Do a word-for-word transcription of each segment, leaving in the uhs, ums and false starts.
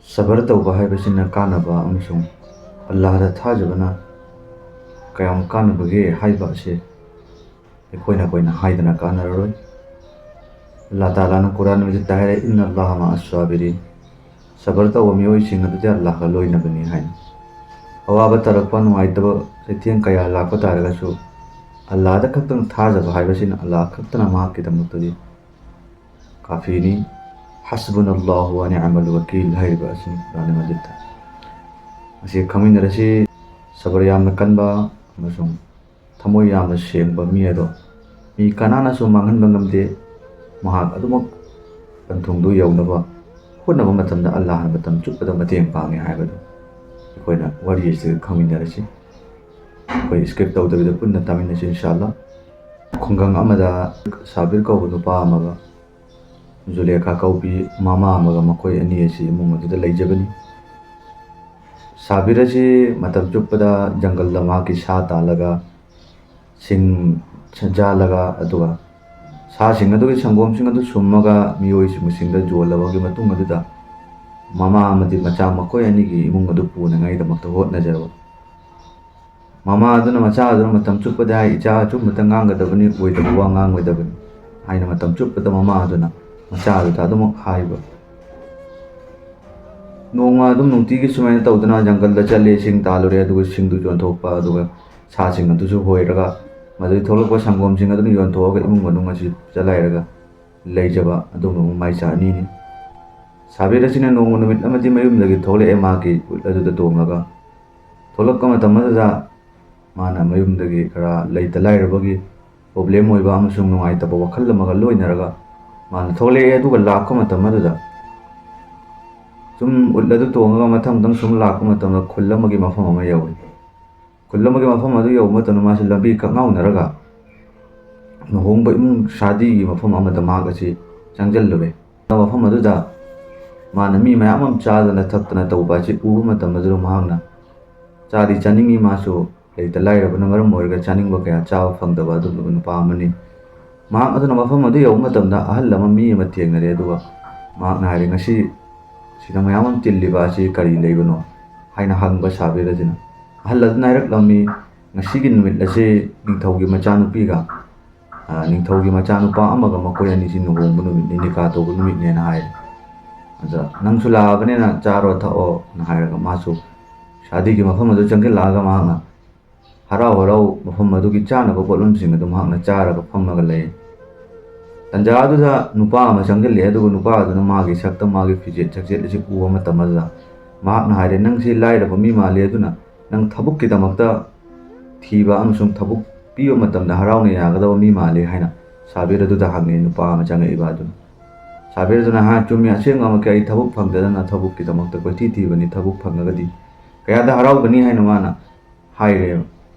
ꯁꯕꯔ ꯇꯧꯕ ꯍꯥꯏꯕꯁꯤꯅ ꯀꯥꯟꯅꯕ ꯑꯃꯁꯨꯡ ꯑꯜꯂꯥꯍꯗ ꯊꯥꯖꯕꯅ ꯀꯌꯥꯝ ꯀꯥꯟꯅꯕꯒꯦ ꯍꯥꯏꯕ ꯑꯁꯤ ꯑꯩꯈꯣꯏꯅ ꯑꯩꯈꯣꯏꯅ ꯍꯥꯏꯗꯅ ꯀꯥꯟꯅꯔꯔꯣꯏ꯫ ꯑꯜꯂꯥꯍ ꯇꯥꯂꯥꯅ ꯀꯨꯔꯥꯟ ꯃꯖꯤꯗꯇ ꯍꯥꯏꯔꯦ, "ꯏꯟꯅ ꯑꯜꯂꯥꯍ ꯃꯥ ꯑꯁ꯭ꯋꯥꯕꯤꯔꯤꯟ", ꯁꯕꯔ ꯇꯧꯕ ꯃꯤꯑꯣꯏꯁꯤꯡ ꯑꯗꯨꯗꯤ ꯑꯜꯂꯥꯍꯒ ꯂꯣꯏꯅꯕꯅꯤ ꯍꯥꯏꯅ꯫ ꯑꯋꯥꯕ ꯇꯥꯔꯛꯄ, ꯅꯨꯡꯉꯥꯏꯇꯕ ꯆꯩꯊꯦꯡ ꯀꯌꯥ ꯂꯥꯛꯄ ꯇꯥꯔꯒꯁꯨ ꯑꯜꯂꯥꯍꯗ ꯈꯛꯇꯪ ꯊꯥꯖꯕ ꯍꯥꯏꯕꯁꯤꯅ ꯑꯜꯂꯥꯍ ꯈꯛꯇꯅ ꯃꯍꯥꯛꯀꯤꯗꯃꯛꯇꯗꯤ ꯀꯥꯐꯤꯅꯤ꯫ "ꯍꯁꯕꯨꯅ ꯑꯜꯂꯥꯍꯨ ꯋꯥ ꯅꯤ'ꯃꯜ ꯋꯀꯤꯜ" ꯍꯥꯏꯔꯤꯕ ꯑꯁꯤꯅꯤ ꯀꯨꯔꯥꯟ ꯃꯖꯤꯗꯇ꯫ ꯑꯁꯤ ꯈꯪꯃꯤꯟꯅꯔꯁꯤ꯫ ꯁꯕꯔ ꯌꯥꯝꯅ ꯀꯟꯕ ꯑꯃꯁꯨꯡ ꯊꯃꯣꯏ ꯌꯥꯝꯅ ꯁꯦꯡꯕ ꯃꯤ ꯑꯗꯣ ꯃꯤ ꯀꯅꯥꯅꯁꯨ ꯃꯥꯡꯍꯟꯕ ꯉꯝꯗꯦ꯫ ꯃꯍꯥꯛ ꯑꯗꯨꯃꯛ ꯄꯟꯊꯨꯡꯗꯨ ꯌꯧꯅꯕ ꯍꯣꯠꯅꯕ ꯃꯇꯝꯗ ꯑꯜꯂꯥꯍꯅ ꯃꯇꯝ ꯆꯨꯞꯄꯗ ꯃꯇꯦꯡ ꯄꯥꯡꯉꯤ ꯍꯥꯏꯕꯗꯨ ꯑꯩꯈꯣꯏꯅ ꯋꯥꯔꯤ ꯑꯁꯤꯗ ꯈꯪꯃꯤꯟꯅꯔꯁꯤ꯫ ꯑꯩꯈꯣꯏ ꯁ꯭ꯀꯤꯞ ꯇꯧꯗꯕꯤꯗ ꯄꯨꯟꯅ ꯇꯥꯃꯤꯟꯅꯁꯤ ꯏꯟꯁꯥ ꯑꯜꯂꯥꯍ꯫ ꯈꯨꯡꯒꯪ ꯑꯃꯗ ꯁꯥꯕꯤꯔ ꯀꯧꯕ ꯅꯨꯄꯥ ꯑꯃꯒ ꯖꯨꯂꯦꯈꯥ ꯀꯧꯕꯤ ꯃꯃꯥ ꯑꯃꯒ ꯃꯈꯣꯏ ꯑꯅꯤ ꯑꯁꯤ ꯏꯃꯨꯡ ꯑꯗꯨꯗ ꯂꯩꯖꯕꯅꯤ꯫ ꯁꯥꯕꯤꯔ ꯑꯁꯤ ꯃꯇꯝ ꯆꯨꯞꯄꯗ ꯖꯪꯒꯜꯗ ꯃꯍꯥꯛꯀꯤ ꯁꯥ ꯇꯥꯜꯂꯒ, ꯁꯤꯡ ꯌꯥꯜꯂꯒ, ꯑꯗꯨꯒ ꯁꯥꯁꯤꯡ ꯑꯗꯨꯒꯤ ꯁꯪꯒꯣꯝꯁꯤꯡ ꯑꯗꯨ ꯁꯨꯝꯃꯒ ꯃꯤꯑꯣꯏꯁꯤꯡꯁꯤꯡꯗ ꯌꯣꯜꯂꯕꯒꯤ ꯃꯇꯨꯡ ꯑꯗꯨꯗ ꯃꯃꯥ ꯑꯃꯗꯤ ꯃꯆꯥ ꯃꯈꯣꯏ ꯑꯅꯤꯒꯤ ꯏꯃꯨꯡ ꯑꯗꯨ ꯄꯨꯅꯉꯥꯏꯗꯃꯛꯇ ꯍꯣꯠꯅꯖꯔꯕ꯫ ꯃꯃꯥ ꯑꯗꯨꯅ ꯃꯆꯥ ꯑꯗꯨꯅ ꯃꯇꯝ ꯆꯨꯞꯄꯗ ꯍꯥꯏ, "ꯏꯆꯥ ꯑꯆꯨꯝꯕꯇ ꯉꯥꯡꯒꯗꯕꯅꯤ, ꯑꯣꯏꯗꯕ ꯋꯥ ꯉꯥꯡꯉꯣꯏꯗꯕꯅꯤ" ꯍꯥꯏꯅ ꯃꯇꯝ ꯆꯨꯞꯄꯗ ꯃꯃꯥ ꯑꯗꯨꯅ ꯃꯆꯥ ꯑꯗꯨꯗ ꯑꯗꯨꯃꯛ ꯍꯥꯏꯕ꯫ ꯅꯣꯡꯃ ꯑꯗꯨꯝ ꯅꯨꯡꯇꯤꯒꯤ ꯁꯨꯃꯥꯏꯅ ꯇꯧꯗꯅ ꯖꯪꯒꯜꯗ ꯆꯠꯂꯦ, ꯁꯤꯡ ꯇꯥꯜꯂꯨꯔꯦ, ꯑꯗꯨꯒ ꯁꯤꯡꯗꯨ ꯌꯣꯟꯊꯣꯛꯄ, ꯑꯗꯨꯒ ꯁꯥꯁꯤꯡ ꯑꯗꯨꯁꯨ ꯍꯣꯏꯔꯒ ꯃꯗꯨꯗꯒꯤ ꯊꯣꯛꯂꯛꯄ ꯁꯪꯒꯣꯝꯁꯤꯡ ꯑꯗꯨꯅ ꯌꯣꯟꯊꯣꯛꯑꯒ ꯏꯃꯨꯡ ꯃꯅꯨꯡ ꯑꯁꯤ ꯆꯂꯥꯏꯔꯒ ꯂꯩꯖꯕ ꯑꯗꯨꯒꯨꯝꯕ ꯃꯥꯏꯆꯥ ꯑꯅꯤꯅꯤ꯫ ꯁꯥꯕꯤꯔ ꯑꯁꯤꯅ ꯅꯣꯡꯃ ꯅꯨꯃꯤꯠ ꯑꯃꯗꯤ ꯃꯌꯨꯝꯗꯒꯤ ꯊꯣꯛꯂꯛꯑꯦ, ꯃꯍꯥꯛꯀꯤ ꯎꯠ ꯑꯗꯨꯗ ꯇꯣꯡꯂꯒ꯫ ꯊꯣꯛꯂꯛꯄ ꯃꯇꯝ ꯑꯗꯨꯗ ꯃꯥꯅ ꯃꯌꯨꯝꯗꯒꯤ ꯈꯔ ꯂꯩꯇ ꯂꯥꯏꯔꯕꯒꯤ ꯄ꯭ꯔꯣꯕ꯭ꯂꯦꯝ ꯑꯣꯏꯕ ꯑꯃꯁꯨꯡ ꯅꯨꯡꯉꯥꯏꯇꯕ ꯋꯥꯈꯜ ꯑꯃꯒ ꯂꯣꯏꯅꯔꯒ ꯃꯥꯅ ꯊꯣꯛꯂꯛꯑꯦ꯫ ꯑꯗꯨꯒ ꯂꯥꯛꯄ ꯃꯇꯝ ꯑꯗꯨꯗ ꯁꯨꯝ ꯎꯠ ꯑꯗꯨ ꯇꯣꯡꯉꯒ ꯃꯊꯪ ꯃꯊꯪ ꯁꯨꯝ ꯂꯥꯛꯄ ꯃꯇꯝꯗ ꯈꯨꯜ ꯑꯃꯒꯤ ꯃꯐꯝ ꯑꯃ ꯌꯧꯏ꯫ ꯈꯨꯜ ꯑꯃꯒꯤ ꯃꯐꯝ ꯑꯗꯨ ꯌꯧꯕ ꯃꯇꯝꯗ ꯃꯥꯁꯤ ꯂꯝꯕꯤ ꯀꯛꯉꯥꯎꯅꯔꯒ ꯂꯨꯍꯣꯡꯕ ꯏꯃꯨꯡ ꯁꯥꯗꯤꯒꯤ ꯃꯐꯝ ꯑꯃꯗ ꯃꯍꯥꯛ ꯑꯁꯤ ꯆꯪꯁꯤꯜꯂꯨꯔꯦ꯫ ꯃꯐꯝ ꯑꯗꯨꯗ ꯃꯥꯅ ꯃꯤ ꯃꯌꯥꯝ ꯑꯃ ꯆꯥꯗꯅ ꯊꯛꯇꯅ ꯇꯧꯕ ꯑꯁꯤ ꯎꯕ ꯃꯇꯝ ꯑꯗꯨꯗ ꯃꯍꯥꯛꯅ ꯆꯥꯗꯤ ꯆꯥꯅꯤꯡꯉꯤ, ꯃꯥꯁꯨ ꯂꯩꯇ ꯂꯥꯏꯔꯕꯅ ꯃꯔꯝ ꯑꯣꯏꯔꯒ ꯆꯥꯅꯤꯡꯕ ꯀꯌꯥ ꯆꯥꯕ ꯐꯪꯗꯕ ꯑꯗꯨꯒꯨꯝꯂꯕ ꯅꯨꯄꯥ ꯑꯃꯅꯤ꯫ ꯃꯍꯥꯛ ꯑꯗꯨꯅ ꯃꯐꯝ ꯑꯗꯨ ꯌꯧꯕ ꯃꯇꯝꯗ ꯑꯍꯜ ꯑꯃ ꯃꯤ ꯑꯃ ꯊꯦꯡꯅꯔꯦ, ꯑꯗꯨꯒ ꯃꯍꯥꯛꯅ ꯍꯥꯏꯔꯦ, "ꯉꯁꯤ "ꯁꯤꯗ ꯃꯌꯥꯝ ꯑꯃ ꯇꯤꯜꯂꯤꯕ ꯑꯁꯤ ꯀꯔꯤ ꯂꯩꯕꯅꯣ?" ꯍꯥꯏꯅ ꯍꯪꯕ ꯁꯥꯕꯤꯔ ꯑꯗꯨꯅ꯫ ꯑꯍꯜ ꯑꯗꯨꯅ ꯍꯥꯏꯔꯛꯂꯝꯃꯤ, "ꯉꯁꯤꯒꯤ ꯅꯨꯃꯤꯠ ꯑꯁꯤ ꯅꯤꯡꯊꯧꯒꯤ ꯃꯆꯥꯅꯨꯄꯤꯒ, ꯑ, ꯅꯤꯡꯊꯧꯒꯤ ꯃꯆꯥꯅꯨꯄꯥ ꯑꯃꯒ ꯃꯈꯣꯏ ꯑꯅꯤꯁꯤ ꯂꯨꯍꯣꯡꯕ ꯅꯨꯃꯤꯠꯅꯤ, ꯅꯤꯀꯥ ꯇꯧꯕ ꯅꯨꯃꯤꯠꯅꯦꯅ" ꯍꯥꯏꯔꯦ꯫ ꯑꯗ "ꯅꯪꯁꯨ ꯂꯥꯛꯑꯕꯅꯤꯅ ꯆꯥꯔꯣ ꯊꯛꯑꯣꯅ" ꯍꯥꯏꯔꯒ ꯃꯥꯁꯨ ꯁꯥꯗꯤꯒꯤ ꯃꯐꯝ ꯑꯗꯨ ꯆꯪꯁꯤꯜꯂꯛꯑꯒ ꯃꯍꯥꯛꯅ ꯍꯔꯥꯎ ꯍꯔꯥꯎ ꯃꯐꯝ ꯑꯗꯨꯒꯤ ꯆꯥꯅꯕ ꯄꯣꯠꯂꯝꯁꯤꯡ ꯑꯗꯨ ꯃꯍꯥꯛꯅ ꯆꯥꯔꯒ ꯐꯝꯃꯒ ꯂꯩ꯫ ꯇꯟꯖꯥ ꯑꯗꯨꯗ ꯅꯨꯄꯥ ꯑꯃ ꯆꯪꯁꯤꯜꯂꯛꯑꯦ, ꯑꯗꯨꯒ ꯅꯨꯄꯥ ꯑꯗꯨꯅ ꯃꯥꯒꯤ ꯁꯛꯇ ꯃꯥꯒꯤ ꯐꯤꯖꯦꯠ ꯆꯛꯆꯦꯠ ꯑꯁꯤ ꯎꯕ ꯃꯇꯝ ꯑꯗꯨꯗ ꯃꯍꯥꯛꯅ ꯍꯥꯏꯔꯦ, "ꯅꯪꯁꯤ ꯂꯥꯏꯔꯕ ꯃꯤ ꯃꯥꯜꯂꯤ, ꯑꯗꯨꯅ ꯅꯪ ꯊꯕꯛꯀꯤꯗꯃꯛꯇ ꯊꯤꯕ ꯑꯃꯁꯨꯡ ꯊꯕꯛ ꯄꯤꯕ ꯃꯇꯝꯗ ꯍꯔꯥꯎꯅ ꯌꯥꯒꯗꯕ ꯃꯤ ꯃꯥꯜꯂꯤ" ꯍꯥꯏꯅ ꯁꯥꯕꯤꯔ ꯑꯗꯨꯗ ꯍꯪꯉꯦ ꯅꯨꯄꯥ ꯑꯃ ꯆꯪꯉꯛꯏꯕ ꯑꯗꯨꯅ꯫ ꯁꯥꯕꯤꯔ ꯑꯗꯨꯅ, "ꯍꯥ, ꯆꯨꯝꯃꯤ, ꯑꯁꯦꯡꯕꯃꯛꯀꯤ ꯑꯩ ꯊꯕꯛ ꯐꯪꯗꯗꯅ ꯊꯕꯛꯀꯤꯗꯃꯛꯇ ꯀꯣꯏꯊꯤ ꯊꯤꯕꯅꯤ, ꯊꯕꯛ ꯐꯪꯉꯒꯗꯤ ꯀꯌꯥꯗ ꯍꯔꯥꯎꯒꯅꯤ" ꯍꯥꯏꯅ ꯃꯥꯅ ꯍꯥꯏꯔꯦꯕ꯫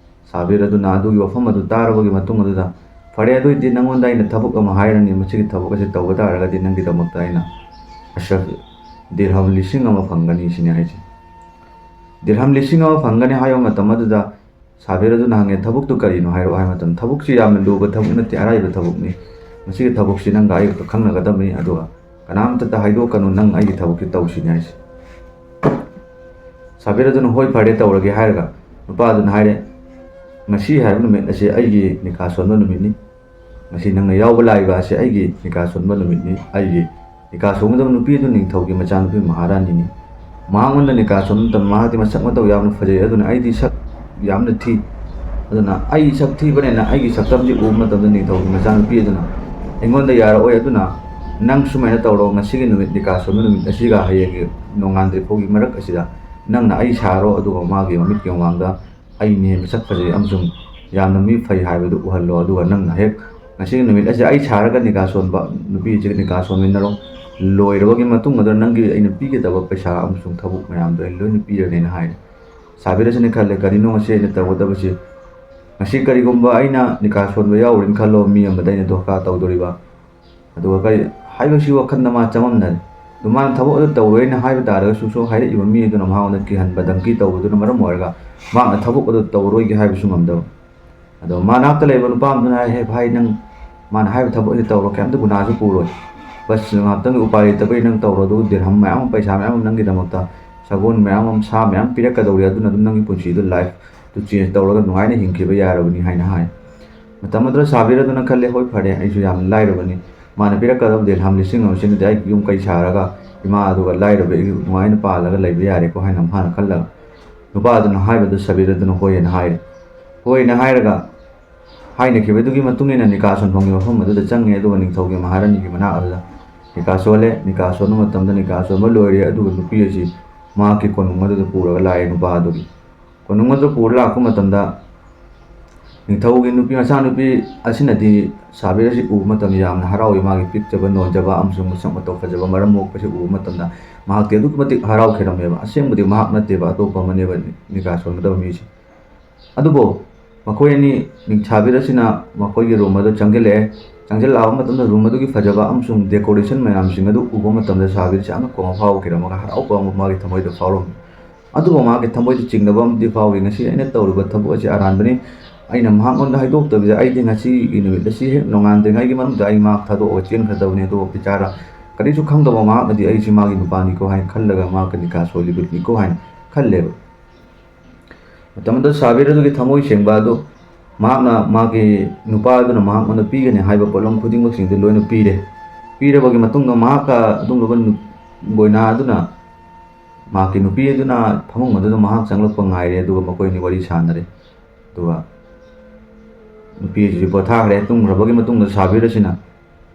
ꯁꯥꯕꯤꯔ ꯑꯗꯨꯅ ꯑꯗꯨꯒꯤ ꯋꯥꯐꯝ ꯑꯗꯨ ꯇꯥꯔꯕꯒꯤ ꯃꯇꯨꯡ ꯑꯗꯨꯗ, "ꯐꯔꯦ, ꯑꯗꯨ ꯑꯣꯏꯗꯤ ꯅꯪꯉꯣꯟꯗ ꯑꯩꯅ ꯊꯕꯛ ꯑꯃ ꯍꯥꯏꯔꯅꯤ, ꯃꯁꯤꯒꯤ ꯊꯕꯛ ꯑꯁꯤ ꯇꯧꯕ ꯇꯥꯔꯒꯗꯤ ꯅꯪꯒꯤꯗꯃꯛꯇ ꯑꯩꯅ ꯑꯁ ꯗꯤꯔꯍꯝ ꯂꯤꯁꯤꯡ ꯑꯃ ꯐꯪꯒꯅꯤ" ꯁꯤꯅꯤ ꯍꯥꯏꯁꯦ꯫ ꯗꯤꯔꯍꯝ ꯂꯤꯁꯤꯡ ꯑꯃ ꯐꯪꯒꯅꯤ ꯍꯥꯏꯕ ꯃꯇꯝ ꯑꯗꯨꯗ ꯁꯥꯕꯤꯔ ꯑꯗꯨꯅ ꯍꯪꯉꯦ, "ꯊꯕꯛꯇꯨ ꯀꯔꯤꯅꯣ ꯍꯥꯏꯔꯛꯑꯣ" ꯍꯥꯏꯕ ꯃꯇꯝꯗ, "ꯊꯕꯛꯁꯤ ꯌꯥꯝꯅ ꯂꯨꯕ ꯊꯕꯛ ꯅꯠꯇꯦ, ꯑꯔꯥꯏꯕ ꯊꯕꯛꯅꯤ꯫ ꯃꯁꯤꯒꯤ ꯊꯕꯛꯁꯤ ꯅꯪꯒ ꯑꯩꯒ ꯈꯪꯅꯒꯗꯕꯅꯤ, ꯑꯗꯨꯒ ꯀꯅꯥꯝꯇꯗ ꯍꯥꯏꯗꯣꯛꯀꯅꯨ, ꯅꯪ ꯑꯩꯒꯤ ꯊꯕꯛꯁꯤ ꯇꯧꯁꯤꯅꯤ" ꯍꯥꯏꯁꯦ꯫ ꯁꯥꯕꯤꯔ ꯑꯗꯨꯅ "ꯍꯣꯏ, ꯐꯔꯦ, ꯇꯧꯔꯒꯦ" ꯍꯥꯏꯔꯒ ꯅꯨꯄꯥ ꯑꯗꯨꯅ ꯍꯥꯏꯔꯦ, "ꯉꯁꯤ ꯍꯥꯏꯕ ꯅꯨꯃꯤꯠ ꯑꯁꯤ ꯑꯩꯒꯤ ꯅꯤꯀꯥ ꯁꯣꯟꯕ ꯅꯨꯃꯤꯠꯅꯤ꯫ ꯉꯁꯤ ꯅꯪꯅ ꯌꯥꯎꯕ ꯂꯥꯛꯏꯕ ꯑꯁꯤ ꯑꯩꯒꯤ ꯅꯤꯀꯥ ꯁꯣꯟꯕ ꯅꯨꯃꯤꯠꯅꯤ꯫ ꯑꯩꯒꯤ ꯅꯤꯀꯥ ꯁꯣꯟꯒꯗꯕ ꯅꯨꯄꯤ ꯑꯗꯨ ꯅꯤꯡꯊꯧꯒꯤ ꯃꯆꯥꯅꯨꯄꯤ ꯃꯍꯥꯔꯥꯅꯤꯅꯤ꯫ ꯃꯍꯥꯛꯉꯣꯟꯗ ꯅꯤꯀꯥ ꯁꯣꯟꯕ ꯃꯇꯝꯗ ꯃꯍꯥꯛꯇꯤ ꯃꯁꯛ ꯃꯇꯧ ꯌꯥꯝꯅ ꯐꯖꯩ, ꯑꯗꯨꯅ ꯑꯩꯗꯤ ꯁꯛ ꯌꯥꯝꯅ ꯊꯤ꯫ ꯑꯗꯨꯅ ꯑꯩ ꯁꯛ ꯊꯤꯕꯅꯤꯅ ꯑꯩꯒꯤ ꯁꯛꯇꯝꯁꯤ ꯎꯕ ꯃꯇꯝꯗ ꯅꯤꯡꯊꯧꯒꯤ ꯃꯆꯥꯅꯨꯄꯤ ꯑꯗꯨꯅ ꯑꯩꯉꯣꯟꯗ ꯌꯥꯔꯛꯑꯣꯏ꯫ ꯑꯗꯨꯅ ꯅꯪ ꯁꯨꯃꯥꯏꯅ ꯇꯧꯔꯣ, ꯉꯁꯤꯒꯤ ꯅꯨꯃꯤꯠ ꯅꯤꯀꯥ ꯁꯣꯟꯕ ꯅꯨꯃꯤꯠ ꯑꯁꯤꯒ ꯍꯌꯦꯡꯒꯤ ꯅꯣꯡꯉꯥꯟꯗ꯭ꯔꯤ ꯐꯥꯎꯒꯤ ꯃꯔꯛ ꯑꯁꯤꯗ ꯅꯪꯅ ꯑꯩ ꯁꯥꯔꯣ, ꯑꯗꯨꯒ ꯃꯥꯒꯤ ꯃꯃꯤꯠꯀꯤ ꯃꯃꯥꯡꯗ ꯑꯩꯅꯦ ꯃꯁꯛ ꯐꯖꯩ ꯑꯃꯁꯨꯡ ꯌꯥꯝꯅ ꯃꯤ ꯐꯩ ꯍꯥꯏꯕꯗꯨ ꯎꯍꯜꯂꯣ꯫ ꯑꯗꯨꯒ ꯅꯪꯅ ꯍꯦꯛ ꯉꯁꯤꯒꯤ ꯅꯨꯃꯤꯠ ꯑꯁꯤꯗ ꯑꯩ ꯁꯥꯔꯒ ꯅꯤꯀꯥ ꯁꯣꯟꯕ ꯅꯨꯄꯤꯁꯤꯒ ꯅꯤꯀꯥ ꯁꯣꯟꯃꯤꯟꯅꯔꯣ꯫ ꯂꯣꯏꯔꯕꯒꯤ ꯃꯇꯨꯡ ꯑꯗꯨꯗ ꯅꯪꯒꯤ ꯑꯩꯅ ꯄꯤꯒꯗꯕ ꯄꯩꯁꯥ ꯑꯃꯁꯨꯡ ꯊꯕꯛ ꯃꯌꯥꯝꯗꯣ ꯑꯩ ꯂꯣꯏꯅ ꯄꯤꯔꯅꯦꯅ ꯍꯥꯏꯔꯦ꯫ ꯁꯥꯕꯤꯔꯁꯤꯅ ꯈꯜꯂꯦ, "ꯀꯔꯤꯅꯣ ꯉꯁꯤ ꯑꯩꯅ ꯇꯧꯒꯗꯕꯁꯤ? ꯉꯁꯤ ꯀꯔꯤꯒꯨꯝꯕ ꯑꯩꯅ ꯅꯤꯀꯥ ꯁꯣꯟꯕ ꯌꯥꯎꯔꯦꯅ ꯈꯜꯂꯣ, ꯃꯤ ꯑꯃꯗ ꯑꯩꯅ ꯙꯣꯀꯥ ꯇꯧꯗꯣꯔꯤꯕ, ꯑꯗꯨꯒ ꯀꯔꯤ ꯍꯥꯏꯕꯁꯤ ꯋꯥꯈꯜꯗ ꯃꯥ ꯆꯃꯝꯅꯔꯦ꯫ ꯑꯗꯨ ꯃꯥꯅ ꯊꯕꯛ ꯑꯗꯨ ꯇꯧꯔꯣꯏꯅ ꯍꯥꯏꯕ ꯇꯥꯔꯒꯁꯨ, ꯁꯨꯝ ꯍꯥꯏꯔꯛꯏꯕ ꯃꯤ ꯑꯗꯨꯅ ꯃꯉꯣꯟꯗ ꯀꯤꯍꯟꯕ, ꯙꯝꯀꯤ ꯇꯧꯕꯗꯨꯅ ꯃꯔꯝ ꯑꯣꯏꯔꯒ ꯃꯍꯥꯛꯅ ꯊꯕꯛ ꯑꯗꯨ ꯇꯧꯔꯣꯏꯒꯦ ꯍꯥꯏꯕꯁꯨ ꯉꯝꯗꯕ꯫ ꯑꯗꯣ ꯃꯥ ꯅꯥꯛꯇ ꯂꯩꯕ ꯅꯨꯄꯥ ꯑꯃꯗꯨꯅ ꯍꯥꯏ, "ꯍꯦ ꯚꯥꯏ, ꯅꯪ ꯃꯥꯅ ꯍꯥꯏꯕ ꯊꯕꯛ ꯑꯁꯤ ꯇꯧꯔꯣ, ꯀꯩꯝꯇ ꯒꯨꯅꯥꯁꯨ ꯄꯨꯔꯣꯏ꯫ ꯕꯁ ꯉꯥꯏꯍꯥꯛꯇꯪꯒꯤ ꯎꯄꯥꯏ ꯂꯩꯇꯕꯒꯤ ꯅꯪ ꯇꯧꯔꯣ, ꯑꯗꯨꯒ ꯗꯤꯔꯍꯝ ꯃꯌꯥꯝ ꯑꯃ, ꯄꯩꯁꯥ ꯃꯌꯥꯝ ꯑꯃ ꯅꯪꯒꯤꯗꯃꯛꯇ, ꯁꯒꯣꯜ ꯃꯌꯥꯝ ꯑꯃ, ꯁꯥ ꯃꯌꯥꯝ ꯄꯤꯔꯛꯀꯗꯧꯔꯤ, ꯑꯗꯨꯅ ꯑꯗꯨꯝ ꯅꯪꯒꯤ ꯄꯨꯟꯁꯤꯗꯨ, ꯂꯥꯏꯐꯇꯨ ꯆꯦꯟꯖ ꯇꯧꯔꯒ ꯅꯨꯡꯉꯥꯏꯅ ꯍꯤꯡꯈꯤꯕ ꯌꯥꯔꯕꯅꯤ ꯍꯥꯏꯅ ꯍꯥꯏ꯫ ꯃꯇꯝ ꯑꯗꯨꯗ ꯁꯥꯕꯤꯔ ꯑꯗꯨꯅ ꯈꯜꯂꯦ, "ꯍꯣꯏ, ꯐꯔꯦ, ꯑꯩꯁꯨ ꯌꯥꯝꯅ ꯂꯥꯏꯔꯕꯅꯤ, ꯃꯥꯅ ꯄꯤꯔꯛꯀꯗꯕ ꯗꯤꯔꯍꯝ ꯂꯤꯁꯤꯡ ꯑꯃꯁꯤꯅꯗꯤ ꯑꯩ ꯌꯨꯝ ꯀꯩ ꯁꯥꯔꯒ ꯏꯃꯥ ꯑꯗꯨꯒ ꯂꯥꯏꯔꯕ ꯑꯩ ꯅꯨꯡꯉꯥꯏꯅ ꯄꯥꯜꯂꯒ ꯂꯩꯕ ꯌꯥꯔꯦꯀꯣ" ꯍꯥꯏꯅ ꯃꯥꯅ ꯈꯜꯂꯒ, ꯅꯨꯄꯥꯗꯨꯅ ꯍꯥꯏꯕꯗꯨ ꯁꯥꯕꯤꯔ ꯑꯗꯨꯅ ꯍꯣꯏ ꯍꯥꯏꯅ ꯍꯥꯏꯔꯦ꯫ ꯍꯣꯏꯅ ꯍꯥꯏꯔꯒ, ꯍꯥꯏꯅꯈꯤꯕꯗꯨꯒꯤ ꯃꯇꯨꯡ ꯏꯟꯅ ꯅꯤꯀꯥ ꯁꯣꯟꯐꯝꯒꯤ ꯃꯐꯝ ꯑꯗꯨꯗ ꯆꯪꯉꯦ, ꯑꯗꯨꯒ ꯅꯤꯡꯊꯧꯒꯤ ꯃꯍꯥꯔꯥꯅꯤꯒꯤ ꯃꯅꯥꯛ ꯑꯗꯨꯗ ꯅꯤꯀꯥ ꯁꯣꯜꯂꯦ꯫ ꯅꯤꯀꯥ ꯁꯣꯟꯕ ꯃꯇꯝꯗ ꯅꯤꯀꯥ ꯁꯣꯟꯕ ꯂꯣꯏꯔꯦ, ꯑꯗꯨꯒ ꯅꯨꯄꯤ ꯑꯁꯤ ꯃꯍꯥꯛꯀꯤ ꯀꯣꯅꯨꯡ ꯑꯗꯨꯗ ꯄꯨꯔꯒ ꯂꯥꯛꯑꯦ ꯅꯨꯄꯥ ꯑꯗꯨꯒꯤ꯫ ꯀꯣꯅꯨꯡ ꯑꯗꯨ ꯄꯨꯔ ꯂꯥꯛꯄ ꯃꯇꯝꯗ ꯅꯤꯡꯊꯧꯒꯤ ꯅꯨꯄꯤ, ꯃꯆꯥꯅꯨꯄꯤ ꯑꯁꯤꯅꯗꯤ ꯁꯥꯕꯤꯔ ꯑꯁꯤ ꯎꯕ ꯃꯇꯝꯗ ꯌꯥꯝꯅ ꯍꯔꯥꯎꯏ꯫ ꯃꯥꯒꯤ ꯄꯤꯛꯆꯕ, ꯅꯣꯟꯖꯕ ꯑꯃꯁꯨꯡ ꯃꯁꯛ ꯃꯇꯧ ꯐꯖꯕ, ꯃꯔꯝ ꯃꯣꯛꯄꯁꯤ ꯎꯕ ꯃꯇꯝꯗ ꯃꯍꯥꯛꯇꯤ ꯑꯗꯨꯛꯀꯤ ꯃꯇꯤꯛ ꯍꯔꯥꯎꯈꯤꯔꯝꯃꯦꯕ꯫ ꯑꯁꯦꯡꯕꯗꯤ ꯃꯍꯥꯛ ꯅꯠꯇꯦꯕ, ꯑꯇꯣꯞꯄ ꯑꯃꯅꯦꯕ ꯅꯤꯀꯥ ꯁꯣꯟꯒꯗꯕ ꯃꯤꯁꯦ꯫ ꯑꯗꯨꯕꯨ ꯃꯈꯣꯏ ꯑꯅꯤ, ꯁꯥꯕꯤꯔ ꯑꯁꯤꯅ ꯃꯈꯣꯏꯒꯤ ꯔꯨꯝ ꯑꯗꯨ ꯆꯪꯁꯤꯜꯂꯛꯑꯦ꯫ ꯆꯪꯁꯤꯜꯂꯛꯑꯕ ꯃꯇꯝꯗ ꯔꯨꯝ ꯑꯗꯨꯒꯤ ꯐꯖꯕ ꯑꯃꯁꯨꯡ ꯗꯦꯀꯣꯔꯦꯁꯟ ꯃꯌꯥꯝꯁꯤꯡ ꯑꯗꯨ ꯎꯕ ꯃꯇꯝꯗ ꯁꯥꯕꯤꯔꯁꯤ ꯑꯉꯛꯄ ꯑꯃ ꯐꯥꯎꯈꯤꯔꯝꯃꯒ ꯍꯔꯥꯎꯕ ꯑꯃ ꯃꯥꯒꯤ ꯊꯃꯣꯏꯗ ꯐꯥꯎꯔꯝꯃꯤ꯫ ꯑꯗꯨꯕꯨ ꯃꯥꯒꯤ ꯊꯃꯣꯏꯗ ꯆꯤꯡꯅꯕ ꯑꯃꯗꯤ ꯐꯥꯎꯏ, "ꯉꯁꯤ ꯑꯩꯅ ꯇꯧꯔꯤꯕ ꯊꯕꯛ ꯑꯁꯤ ꯑꯔꯥꯟꯕꯅꯤ꯫ ꯑꯩꯅ ꯃꯍꯥꯛꯉꯣꯟꯗ ꯍꯥꯏꯗꯣꯛꯇꯕꯤꯗ ꯑꯩꯗꯤ ꯉꯁꯤꯒꯤ ꯅꯨꯃꯤꯠ ꯑꯁꯤ ꯍꯦꯛ ꯅꯣꯡꯉꯥꯟꯗ꯭ꯔꯤꯉꯩꯒꯤ ꯃꯅꯨꯡꯗ ꯑꯩ ꯃꯍꯥꯛ ꯊꯥꯗꯣꯛꯑꯒ ꯆꯦꯟꯈ꯭ꯔꯗꯕꯅꯤ꯫ ꯑꯗꯨꯕꯨ ꯕꯤꯆꯥꯔꯥ ꯀꯔꯤꯁꯨ ꯈꯪꯗꯕ ꯃꯍꯥꯛꯅꯗꯤ ꯑꯩꯁꯤ ꯃꯥꯒꯤ ꯅꯨꯄꯥꯅꯤꯀꯣ" ꯍꯥꯏꯅ ꯈꯜꯂꯒ ꯃꯍꯥꯛꯀ ꯅꯤꯀꯥ ꯁꯣꯜꯂꯤꯕꯅꯤꯀꯣ ꯍꯥꯏꯅ ꯈꯜꯂꯦꯕ꯫ ꯃꯇꯝ ꯑꯗꯨꯗ ꯁꯥꯕꯤꯔ ꯑꯗꯨꯒꯤ ꯊꯃꯣꯏ ꯁꯦꯡꯕ ꯑꯗꯨ ꯃꯍꯥꯛꯅ ꯃꯥꯒꯤ ꯅꯨꯄꯥ ꯑꯗꯨꯅ ꯃꯍꯥꯛꯉꯣꯟꯗ ꯄꯤꯒꯅꯤ ꯍꯥꯏꯕ ꯄꯣꯠꯂꯝ ꯈꯨꯗꯤꯡꯃꯛꯁꯤꯡꯗꯨ ꯂꯣꯏꯅ ꯄꯤꯔꯦ꯫ ꯄꯤꯔꯕꯒꯤ ꯃꯇꯨꯡꯗ ꯃꯍꯥꯛꯀ ꯑꯗꯨꯒꯨꯝꯂꯕ ꯅꯨ-, ꯒꯣꯏꯅꯥ ꯑꯗꯨꯅ ꯃꯍꯥꯛꯀꯤ ꯅꯨꯄꯤ ꯑꯗꯨꯅ ꯐꯃꯨꯡ ꯑꯗꯨꯗ ꯃꯍꯥꯛ ꯆꯪꯂꯛꯄ ꯉꯥꯏꯔꯦ, ꯑꯗꯨꯒ ꯃꯈꯣꯏ ꯑꯅꯤ ꯋꯥꯔꯤ ꯁꯥꯟꯅꯔꯦ꯫ ꯑꯗꯨꯒ ꯅꯨꯄꯤ ꯑꯁꯤꯁꯨ ꯄꯣꯊꯥꯈ꯭ꯔꯦ꯫ ꯇꯨꯝꯈ꯭ꯔꯕꯒꯤ ꯃꯇꯨꯡꯗ ꯁꯥꯕꯤꯔ ꯑꯁꯤꯅ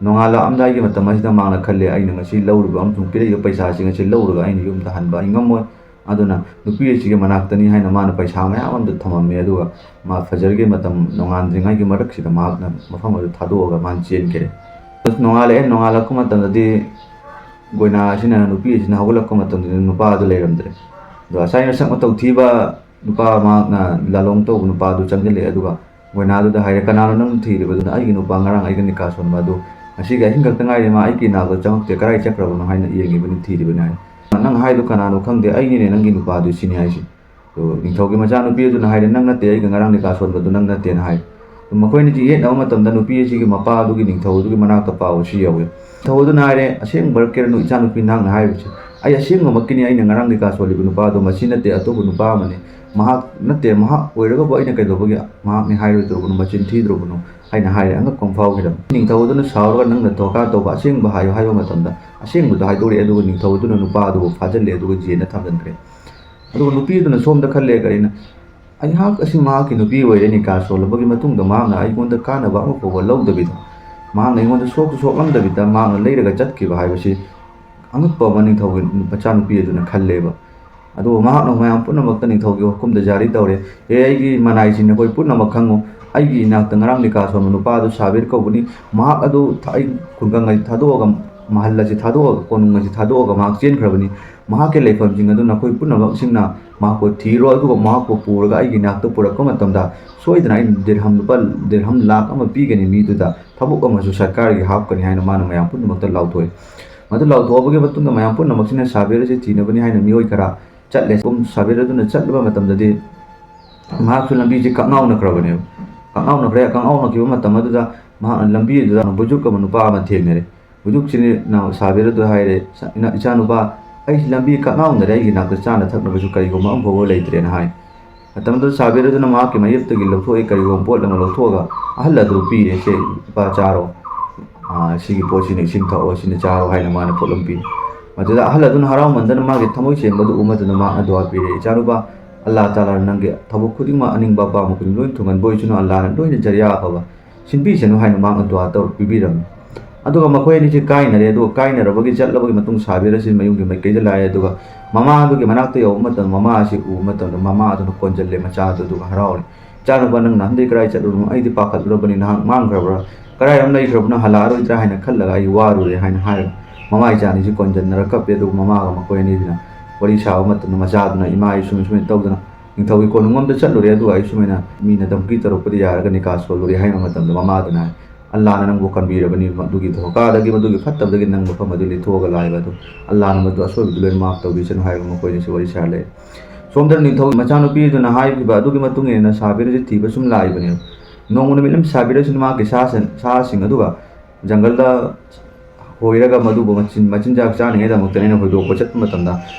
ꯅꯣꯡꯉꯥꯜꯂꯛꯑꯝꯗꯥꯏꯒꯤ ꯃꯇꯝ ꯑꯁꯤꯗ ꯃꯍꯥꯛꯅ ꯈꯜꯂꯦ, "ꯑꯩꯅ ꯉꯁꯤ ꯂꯧꯔꯤꯕ ꯑꯃꯁꯨꯡ ꯄꯤꯔꯛꯏꯕ ꯄꯩꯁꯥꯁꯤꯡ ꯑꯁꯤ ꯂꯧꯔꯒ ꯑꯩꯅ ꯌꯨꯝꯗ ꯍꯟꯕ ꯑꯩ ꯉꯝꯃꯣꯏ꯫ ꯑꯗꯨꯅ ꯅꯨꯄꯤ ꯑꯁꯤꯒꯤ ꯃꯅꯥꯛꯇꯅꯤ" ꯍꯥꯏꯅ ꯃꯥꯅ ꯄꯩꯁꯥ ꯃꯌꯥꯝ ꯑꯃꯗ ꯊꯝꯃꯝꯃꯦ꯫ ꯑꯗꯨꯒ ꯃꯥ ꯐꯖꯔꯒꯤ ꯃꯇꯝ ꯅꯣꯡꯉꯥꯟꯗ꯭ꯔꯤꯉꯩꯒꯤ ꯃꯔꯛꯁꯤꯗ ꯃꯍꯥꯛꯅ ꯃꯐꯝ ꯑꯗꯨ ꯊꯥꯗꯣꯛꯑꯒ ꯃꯥꯅ ꯆꯦꯟꯈꯔꯦ꯫ ꯅꯣꯡꯉꯥꯜꯂꯛꯑꯦ꯫ ꯅꯣꯡꯉꯥꯜꯂꯛꯄ ꯃꯇꯝꯗꯗꯤ ꯒꯣꯏꯅꯥ ꯑꯁꯤꯅ, ꯅꯨꯄꯤ ꯑꯁꯤꯅ ꯍꯧꯒꯠꯂꯛꯄ ꯃꯇꯝꯗꯗꯤ ꯅꯨꯄꯥ ꯑꯗꯨ ꯂꯩꯔꯝꯗ꯭ꯔꯦ꯫ ꯑꯗꯣ ꯉꯁꯥꯏ ꯃꯁꯛ ꯃꯇꯧ ꯊꯤꯕ ꯅꯨꯄꯥ ꯃꯍꯥꯛꯅ ꯂꯥꯂꯣꯡ ꯇꯧꯕ ꯅꯨꯄꯥꯗꯨ ꯆꯪꯁꯤꯜꯂꯛꯑꯦ꯫ ꯑꯗꯨꯒ ꯒꯣꯏꯅꯥꯗꯨꯗ ꯍꯥꯏꯔꯦ, "ꯀꯅꯥꯅꯣ ꯅꯪ ꯊꯤꯔꯤꯕꯗꯨꯅ?" "ꯑꯩꯒꯤ ꯅꯨꯄꯥ, ꯉꯔꯥꯡ ꯑꯩꯒ ꯅꯤꯀꯥ ꯁꯣꯟꯕ ꯑꯗꯨ ꯉꯁꯤꯒꯤ ꯑꯍꯤꯡ ꯈꯛꯇ ꯉꯥꯏꯔꯤ, ꯃꯥ ꯑꯩꯒꯤ ꯏꯅꯥꯛꯇ ꯆꯪꯉꯛꯇꯦ, ꯀꯗꯥꯏ ꯆꯠꯈ꯭ꯔꯕꯅꯣ ꯍꯥꯏꯅ ꯌꯦꯡꯉꯤꯕꯅꯤ, ꯊꯤꯔꯤꯕꯅꯤ" ꯍꯥꯏ꯫ "ꯅꯪ ꯍꯥꯏꯗꯣ ꯀꯅꯥꯅꯣ ꯈꯪꯗꯦ, ꯑꯩꯒꯤꯅꯦ ꯅꯪꯒꯤ ꯅꯨꯄꯥꯗꯨ ꯁꯤꯅꯤ" ꯍꯥꯏꯁꯦ꯫ ꯑꯗꯣ ꯅꯤꯡꯊꯧꯒꯤ ꯃꯆꯥꯅꯨꯄꯤ ꯑꯗꯨꯅ ꯍꯥꯏꯔꯦ, "ꯅꯪ ꯅꯠꯇꯦ, ꯑꯩꯒ ꯉꯔꯥꯡ ꯅꯤꯀꯥ ꯁꯣꯟꯕꯗꯨ ꯅꯪ ꯅꯠꯇꯦꯅ" ꯍꯥꯏ꯫ ꯃꯈꯣꯏꯅꯤꯁꯤ ꯌꯦꯠꯅꯕ ꯃꯇꯝꯗ ꯅꯨꯄꯤ ꯑꯁꯤꯒꯤ ꯃꯄꯥ ꯑꯗꯨꯒꯤ ꯅꯤꯡꯊꯧ ꯑꯗꯨꯒꯤ ꯃꯅꯥꯛꯇ ꯄꯥꯎ ꯑꯁꯤ ꯌꯧꯏ꯫ ꯅꯤꯡꯊꯧ ꯑꯗꯨꯅ ꯍꯥꯏꯔꯦ, "ꯑꯁꯦꯡꯕ ꯀꯦꯔꯅꯨ ꯏꯆꯥꯅꯨꯄꯤ ꯅꯍꯥꯛꯅ ꯍꯥꯏꯔꯤꯕꯁꯦ꯫ ꯑꯩ ꯑꯁꯦꯡꯕꯃꯛꯀꯤꯅꯤ, ꯑꯩꯅ ꯉꯔꯥꯡ ꯅꯤꯀꯥ ꯁꯣꯜꯂꯤꯕ ꯅꯨꯄꯥꯗꯣ ꯃꯁꯤ ꯅꯠꯇꯦ, ꯑꯇꯣꯞꯄ ꯅꯨꯄꯥ ꯑꯃꯅꯤ꯫ ꯃꯍꯥꯛ ꯅꯠꯇꯦ, ꯃꯍꯥꯛ ꯑꯣꯏꯔꯒꯕꯨ ꯑꯩꯅ ꯀꯩꯗꯧꯕꯒꯤ ꯃꯍꯥꯛꯅꯤ ꯍꯥꯏꯔꯣꯏꯗꯧꯔꯤꯕꯅꯣ, ꯃꯆꯤꯟ ꯊꯤꯗ꯭ꯔꯕꯅꯣ?" ꯍꯥꯏꯅ ꯍꯥꯏꯔꯦ꯫ ꯑꯉꯛꯄ ꯑꯃ ꯐꯥꯎꯈꯤꯗꯕ ꯅꯤꯡꯊꯧ ꯑꯗꯨꯅ ꯁꯥꯎꯔꯒ, "ꯅꯪꯅ ꯗꯔꯀꯥꯔ ꯇꯧꯕ ꯑꯁꯦꯡꯕ ꯍꯥꯏꯌꯨ" ꯍꯥꯏꯕ ꯃꯇꯝꯗ ꯑꯁꯦꯡꯕꯗꯣ ꯍꯥꯏꯗꯣꯔꯛꯑꯦ꯫ ꯑꯗꯨꯒ ꯅꯤꯡꯊꯧ ꯑꯗꯨꯅ ꯅꯨꯄꯥ ꯑꯗꯨꯕꯨ ꯐꯥꯖꯤꯜꯂꯦ, ꯑꯗꯨꯒ ꯖꯦꯜꯗ ꯊꯝꯖꯤꯟꯈ꯭ꯔꯦ꯫ ꯑꯗꯨꯒ ꯅꯨꯄꯤ ꯑꯗꯨꯅ ꯁꯣꯝꯗ ꯈꯜꯂꯦ, ꯀꯔꯤꯅ ꯑꯩꯍꯥꯛ ꯑꯁꯤ ꯃꯍꯥꯛꯀꯤ ꯅꯨꯄꯤ ꯑꯣꯏꯔꯦ, ꯅꯤꯀꯥ ꯁꯣꯜꯂꯕꯒꯤ ꯃꯇꯨꯡꯗ ꯃꯍꯥꯛꯅ ꯑꯩꯉꯣꯟꯗ ꯀꯥꯟꯅꯕ ꯑꯃ ꯐꯥꯎꯕ ꯂꯧꯗꯕꯤꯗ, ꯃꯍꯥꯛꯅ ꯑꯩꯉꯣꯟꯗ ꯁꯣꯛꯁꯨ ꯁꯣꯛꯂꯝꯗꯕꯤꯗ ꯃꯍꯥꯛꯅ ꯂꯩꯔꯒ ꯆꯠꯈꯤꯕ ꯍꯥꯏꯕꯁꯤ ꯑꯉꯛꯄ ꯑꯃ ꯅꯤꯡꯊꯧꯒꯤ ꯃꯆꯥꯅꯨꯄꯤ ꯑꯗꯨꯅ ꯈꯜꯂꯦꯕ꯫ ꯑꯗꯨꯕꯨ ꯃꯍꯥꯛꯅ ꯃꯌꯥꯝ ꯄꯨꯝꯅꯃꯛꯇ ꯅꯤꯡꯊꯧꯒꯤ ꯋꯥꯐꯝꯗ ꯖꯥꯔꯤ ꯇꯧꯔꯦ, "ꯑꯦ, ꯑꯩꯒꯤ ꯃꯅꯥꯏꯁꯤ ꯅꯈꯣꯏ ꯄꯨꯝꯅꯃꯛ ꯈꯪꯉꯨ, ꯑꯩꯒꯤ ꯏꯅꯥꯛꯇ ꯉꯔꯥꯡ ꯅꯤꯀꯥ ꯁꯣꯟꯕ ꯅꯨꯄꯥ ꯑꯗꯨ ꯁꯥꯕꯤꯔ ꯀꯧꯕꯅꯤ꯫ ꯃꯍꯥꯛ ꯑꯗꯨ ꯊ-, ꯑꯩ ꯈꯨꯡꯒꯪ ꯑꯁꯤ ꯊꯥꯗꯣꯛꯑꯒ, ꯃꯍꯜ ꯑꯁꯤ ꯊꯥꯗꯣꯛꯑꯒ, ꯀꯣꯅꯨꯡ ꯑꯁꯤ ꯊꯥꯗꯣꯛꯑꯒ ꯃꯍꯥꯛ ꯆꯦꯟꯈ꯭ꯔꯕꯅꯤ꯫ ꯃꯍꯥꯛꯀꯤ ꯂꯩꯐꯝꯁꯤꯡ ꯑꯗꯨ ꯅꯈꯣꯏ ꯄꯨꯝꯅꯃꯛꯁꯤꯡꯅ ꯃꯍꯥꯛꯄꯨ ꯊꯤꯔꯣ, ꯑꯗꯨꯒ ꯃꯍꯥꯛꯄꯨ ꯄꯨꯔꯒ ꯑꯩꯒꯤ ꯏꯅꯥꯛꯇ ꯄꯨꯔꯛꯄ ꯃꯇꯝꯗ ꯁꯣꯏꯗꯅ ꯑꯩꯅ ꯗꯤꯔꯍꯝ, ꯂꯨꯄꯥ ꯗꯤꯔꯍꯝ ꯂꯥꯈ ꯑꯃ ꯄꯤꯒꯅꯤ, ꯃꯤꯗꯨꯗ ꯊꯕꯛ ꯑꯃꯁꯨ ꯁꯔꯀꯥꯔꯒꯤ ꯍꯥꯞꯀꯅꯤ" ꯍꯥꯏꯅ ꯃꯥꯅ ꯃꯌꯥꯝ ꯄꯨꯝꯅꯃꯛꯇ ꯂꯥꯎꯊꯣꯛꯏ꯫ ꯃꯗꯨ ꯂꯥꯎꯊꯣꯛꯑꯕꯒꯤ ꯃꯇꯨꯡꯗ ꯃꯌꯥꯝ ꯄꯨꯝꯅꯃꯛꯁꯤꯅ ꯁꯥꯕꯤꯔ ꯑꯁꯤ ꯊꯤꯅꯕꯅꯤ ꯍꯥꯏꯅ ꯃꯤꯑꯣꯏ ꯈꯔ ꯆꯠꯂꯦ꯫ ꯁꯨꯝ ꯁꯥꯕꯤꯔ ꯑꯗꯨꯅ ꯆꯠꯂꯕ ꯃꯇꯝꯗꯗꯤ ꯃꯍꯥꯛꯁꯨ ꯂꯝꯕꯤꯁꯤ ꯀꯛꯉꯥꯎꯅꯈ꯭ꯔꯕꯅꯦꯕ꯫ ꯀꯛꯉꯥꯎꯅꯈ꯭ꯔꯦ꯫ ꯀꯛꯉꯥꯎꯅꯈꯤꯕ ꯃꯇꯝ ꯑꯗꯨꯗ ꯃꯍꯥꯛꯅ ꯂꯝꯕꯤ ꯑꯗꯨꯗ ꯕꯨꯖꯨꯛ ꯑꯃ ꯅꯨꯄꯥ ꯑꯃ ꯊꯦꯡꯅꯔꯦ꯫ ꯕꯨꯖꯨꯛꯁꯤꯅ ꯁꯥꯕꯤꯔ ꯑꯗꯨ ꯍꯥꯏꯔꯦ, "ꯏꯆꯥ-, ꯏꯆꯥꯅꯨꯄꯥ, ꯑꯩ ꯂꯝꯕꯤ ꯀꯛꯉꯥꯎꯅꯔꯦ, ꯑꯩꯒꯤ ꯅꯥꯛꯇ ꯆꯥꯅ ꯊꯛꯅꯕꯁꯨ ꯀꯔꯤꯒꯨꯝꯕ ꯑꯃꯐꯥꯎꯕ ꯂꯩꯇ꯭ꯔꯦꯅ" ꯍꯥꯏ꯫ ꯃꯇꯝꯗꯨꯗ ꯁꯥꯕꯤꯔ ꯑꯗꯨꯅ ꯃꯍꯥꯛꯀꯤ ꯃꯌꯦꯞꯇꯒꯤ ꯂꯧꯊꯣꯛꯏ, ꯀꯔꯤꯒꯨꯝꯕ ꯄꯣꯠ ꯑꯃ ꯂꯧꯊꯣꯛꯑꯒ ꯑꯍꯜ ꯑꯗꯨ ꯄꯤꯔꯦ, "ꯁꯦ, ꯂꯨꯄꯥ ꯆꯥꯔꯣ, ꯑꯥ, ꯁꯤꯒꯤ ꯄꯣꯠꯁꯤꯅ ꯏꯁꯤꯡ ꯊꯛꯑꯣ, ꯁꯤꯅ ꯆꯥꯔꯣ" ꯍꯥꯏꯅ ꯃꯥꯅ ꯄꯣꯠꯂꯝ ꯄꯤ꯫ ꯃꯗꯨꯗ ꯑꯍꯜ ꯑꯗꯨꯅ ꯍꯔꯥꯎꯃꯟꯗꯅ ꯃꯥꯒꯤ ꯊꯃꯣꯏ ꯁꯦꯡꯕꯗꯨ ꯎꯕ ꯃꯇꯝꯗ ꯃꯍꯥꯛꯅ ꯗꯨꯋꯥ ꯄꯤꯔꯦ, "ꯏꯆꯥꯅꯨꯄꯥ, ꯑꯜꯂꯥ ꯇꯥꯂꯥꯅ ꯅꯪꯒꯤ ꯊꯕꯛ ꯈꯨꯗꯤꯡꯃꯛ, ꯑꯅꯤꯡꯕ ꯑꯄꯥꯝꯕ ꯈꯨꯗꯤꯡ ꯂꯣꯏ ꯊꯨꯡꯍꯟꯕ ꯑꯣꯏꯁꯅꯨ, ꯑꯜꯂꯥꯅ ꯂꯣꯏꯅ ꯖꯔꯤꯌꯥ ꯑꯐꯕ ꯁꯤꯟꯕꯤꯁꯅꯨ" ꯍꯥꯏꯅ ꯃꯍꯥꯛꯅ ꯗꯨꯋꯥ ꯇꯧꯔ ꯄꯤꯕꯤꯔꯝꯃꯤ꯫ ꯑꯗꯨꯒ ꯃꯈꯣꯏ ꯑꯅꯤꯁꯤ ꯀꯥꯏꯅꯔꯦ꯫ ꯑꯗꯨꯒ ꯀꯥꯏꯅꯔꯕꯒꯤ, ꯆꯠꯂꯕꯒꯤ ꯃꯇꯨꯡ ꯁꯥꯕꯤꯔ ꯑꯁꯤ ꯃꯌꯨꯝꯒꯤ ꯃꯥꯏꯀꯩꯗ ꯂꯥꯛꯑꯦ꯫ ꯑꯗꯨꯒ ꯃꯃꯥ ꯑꯗꯨꯒꯤ ꯃꯅꯥꯛꯇ ꯌꯧꯕ ꯃꯇꯝꯗ ꯃꯃꯥ ꯑꯁꯤ ꯎꯕ ꯃꯇꯝꯗ ꯃꯃꯥ ꯑꯗꯨꯅ ꯀꯣꯟꯖꯜꯂꯦ ꯃꯆꯥ ꯑꯗꯨ, ꯑꯗꯨꯒ ꯍꯔꯥꯎꯔꯦ꯫ "ꯏꯆꯥꯅꯨꯄꯥ, ꯅꯪ ꯅꯍꯥꯟꯗꯩ ꯀꯗꯥꯏ ꯆꯠꯂꯨꯔꯕꯅꯣ? ꯑꯩꯗꯤ ꯄꯥꯈꯠꯂꯨꯔꯕꯅꯤ, ꯅꯍꯥꯛ ꯃꯥꯡꯈ꯭ꯔꯕ꯭ꯔꯥ? ꯀꯗꯥꯏ ꯑꯃ ꯂꯩꯈ꯭ꯔꯕꯅꯣ? ꯍꯜꯂꯛꯑꯔꯣꯏꯗ꯭ꯔꯥ ꯍꯥꯏꯅ ꯈꯜꯂꯒ ꯑꯩ ꯋꯥꯔꯨꯔꯦ" ꯍꯥꯏꯅ ꯍꯥꯏꯔꯒ ꯃꯃꯥ ꯏꯆꯥ ꯑꯅꯤꯁꯤ ꯀꯣꯟꯖꯟꯅꯔ ꯀꯞꯄꯦ꯫ ꯑꯗꯨꯒ ꯃꯃꯥꯒ ꯃꯈꯣꯏ ꯑꯅꯤꯁꯤꯅ ꯋꯥꯔꯤ ꯁꯥꯕ ꯃꯇꯝꯗ ꯃꯆꯥꯗꯨꯅ, "ꯏꯃꯥ, ꯑꯩ ꯁꯨꯃꯥꯏ ꯁꯨꯃꯥꯏꯅ ꯇꯧꯗꯅ ꯅꯤꯡꯊꯧꯒꯤ ꯀꯣꯅꯨꯡ ꯑꯃꯗ ꯆꯠꯂꯨꯔꯦ, ꯑꯗꯨꯒ ꯑꯩ ꯁꯨꯃꯥꯏꯅ ꯃꯤꯅ ꯙꯝꯀꯤ ꯇꯧꯔꯛꯄꯗꯤ ꯌꯥꯔꯒ ꯅꯤꯀꯥ ꯁꯣꯜꯂꯨꯔꯦ" ꯍꯥꯏꯕ ꯃꯇꯝꯗ ꯃꯃꯥꯗꯨꯅ ꯍꯥꯏ, "ꯑꯜꯂꯥꯅ ꯅꯪꯕꯨ ꯀꯟꯕꯤꯔꯕꯅꯤ, ꯃꯗꯨꯒꯤ ꯙꯣꯀꯥꯗꯒꯤ, ꯃꯗꯨꯒꯤ ꯐꯠꯇꯕꯗꯒꯤ ꯅꯪ ꯃꯐꯝ ꯑꯗꯨ ꯂꯤꯊꯣꯛꯑꯒ ꯂꯥꯛꯏꯕ ꯑꯗꯨ, ꯑꯜꯂꯥꯅ ꯃꯗꯨ ꯑꯁꯣꯏꯕꯗꯨ ꯂꯣꯏꯅ ꯃꯥꯐ ꯇꯧꯕꯤꯁꯅꯨ" ꯍꯥꯏꯔꯒ ꯃꯈꯣꯏꯅꯤꯁꯨ ꯋꯥꯔꯤ ꯁꯥꯔ ꯂꯩ꯫ ꯁꯣꯝꯗ ꯅꯤꯡꯊꯧ ꯃꯆꯥꯅꯨꯄꯤ ꯑꯗꯨꯅ ꯍꯥꯏꯈꯤꯕ ꯑꯗꯨꯒꯤ ꯃꯇꯨꯡ ꯏꯟꯅ ꯁꯥꯕꯤꯔꯁꯤ ꯊꯤꯕ ꯁꯨꯝ ꯂꯥꯛꯏꯕꯅꯦꯕ꯫ ꯅꯣꯡꯃ ꯅꯨꯃꯤꯠ ꯑꯃ ꯁꯥꯕꯤꯔꯁꯤꯅ ꯃꯍꯥꯛꯀꯤ ꯁꯥ ꯁꯟ-, ꯁꯥꯁꯤꯡ ꯑꯗꯨꯒ ꯖꯪꯒꯜꯗ ꯍꯣꯏꯔꯒ ꯃꯗꯨꯕꯨ ꯃꯆꯤꯟ-, ꯃꯆꯤꯟꯖꯥꯛ ꯆꯥꯅꯤꯡꯉꯥꯏꯗꯃꯛꯇ ꯑꯩꯅ ꯍꯣꯏꯗꯣꯛꯄ ꯆꯠꯄ ꯃꯇꯝꯗ,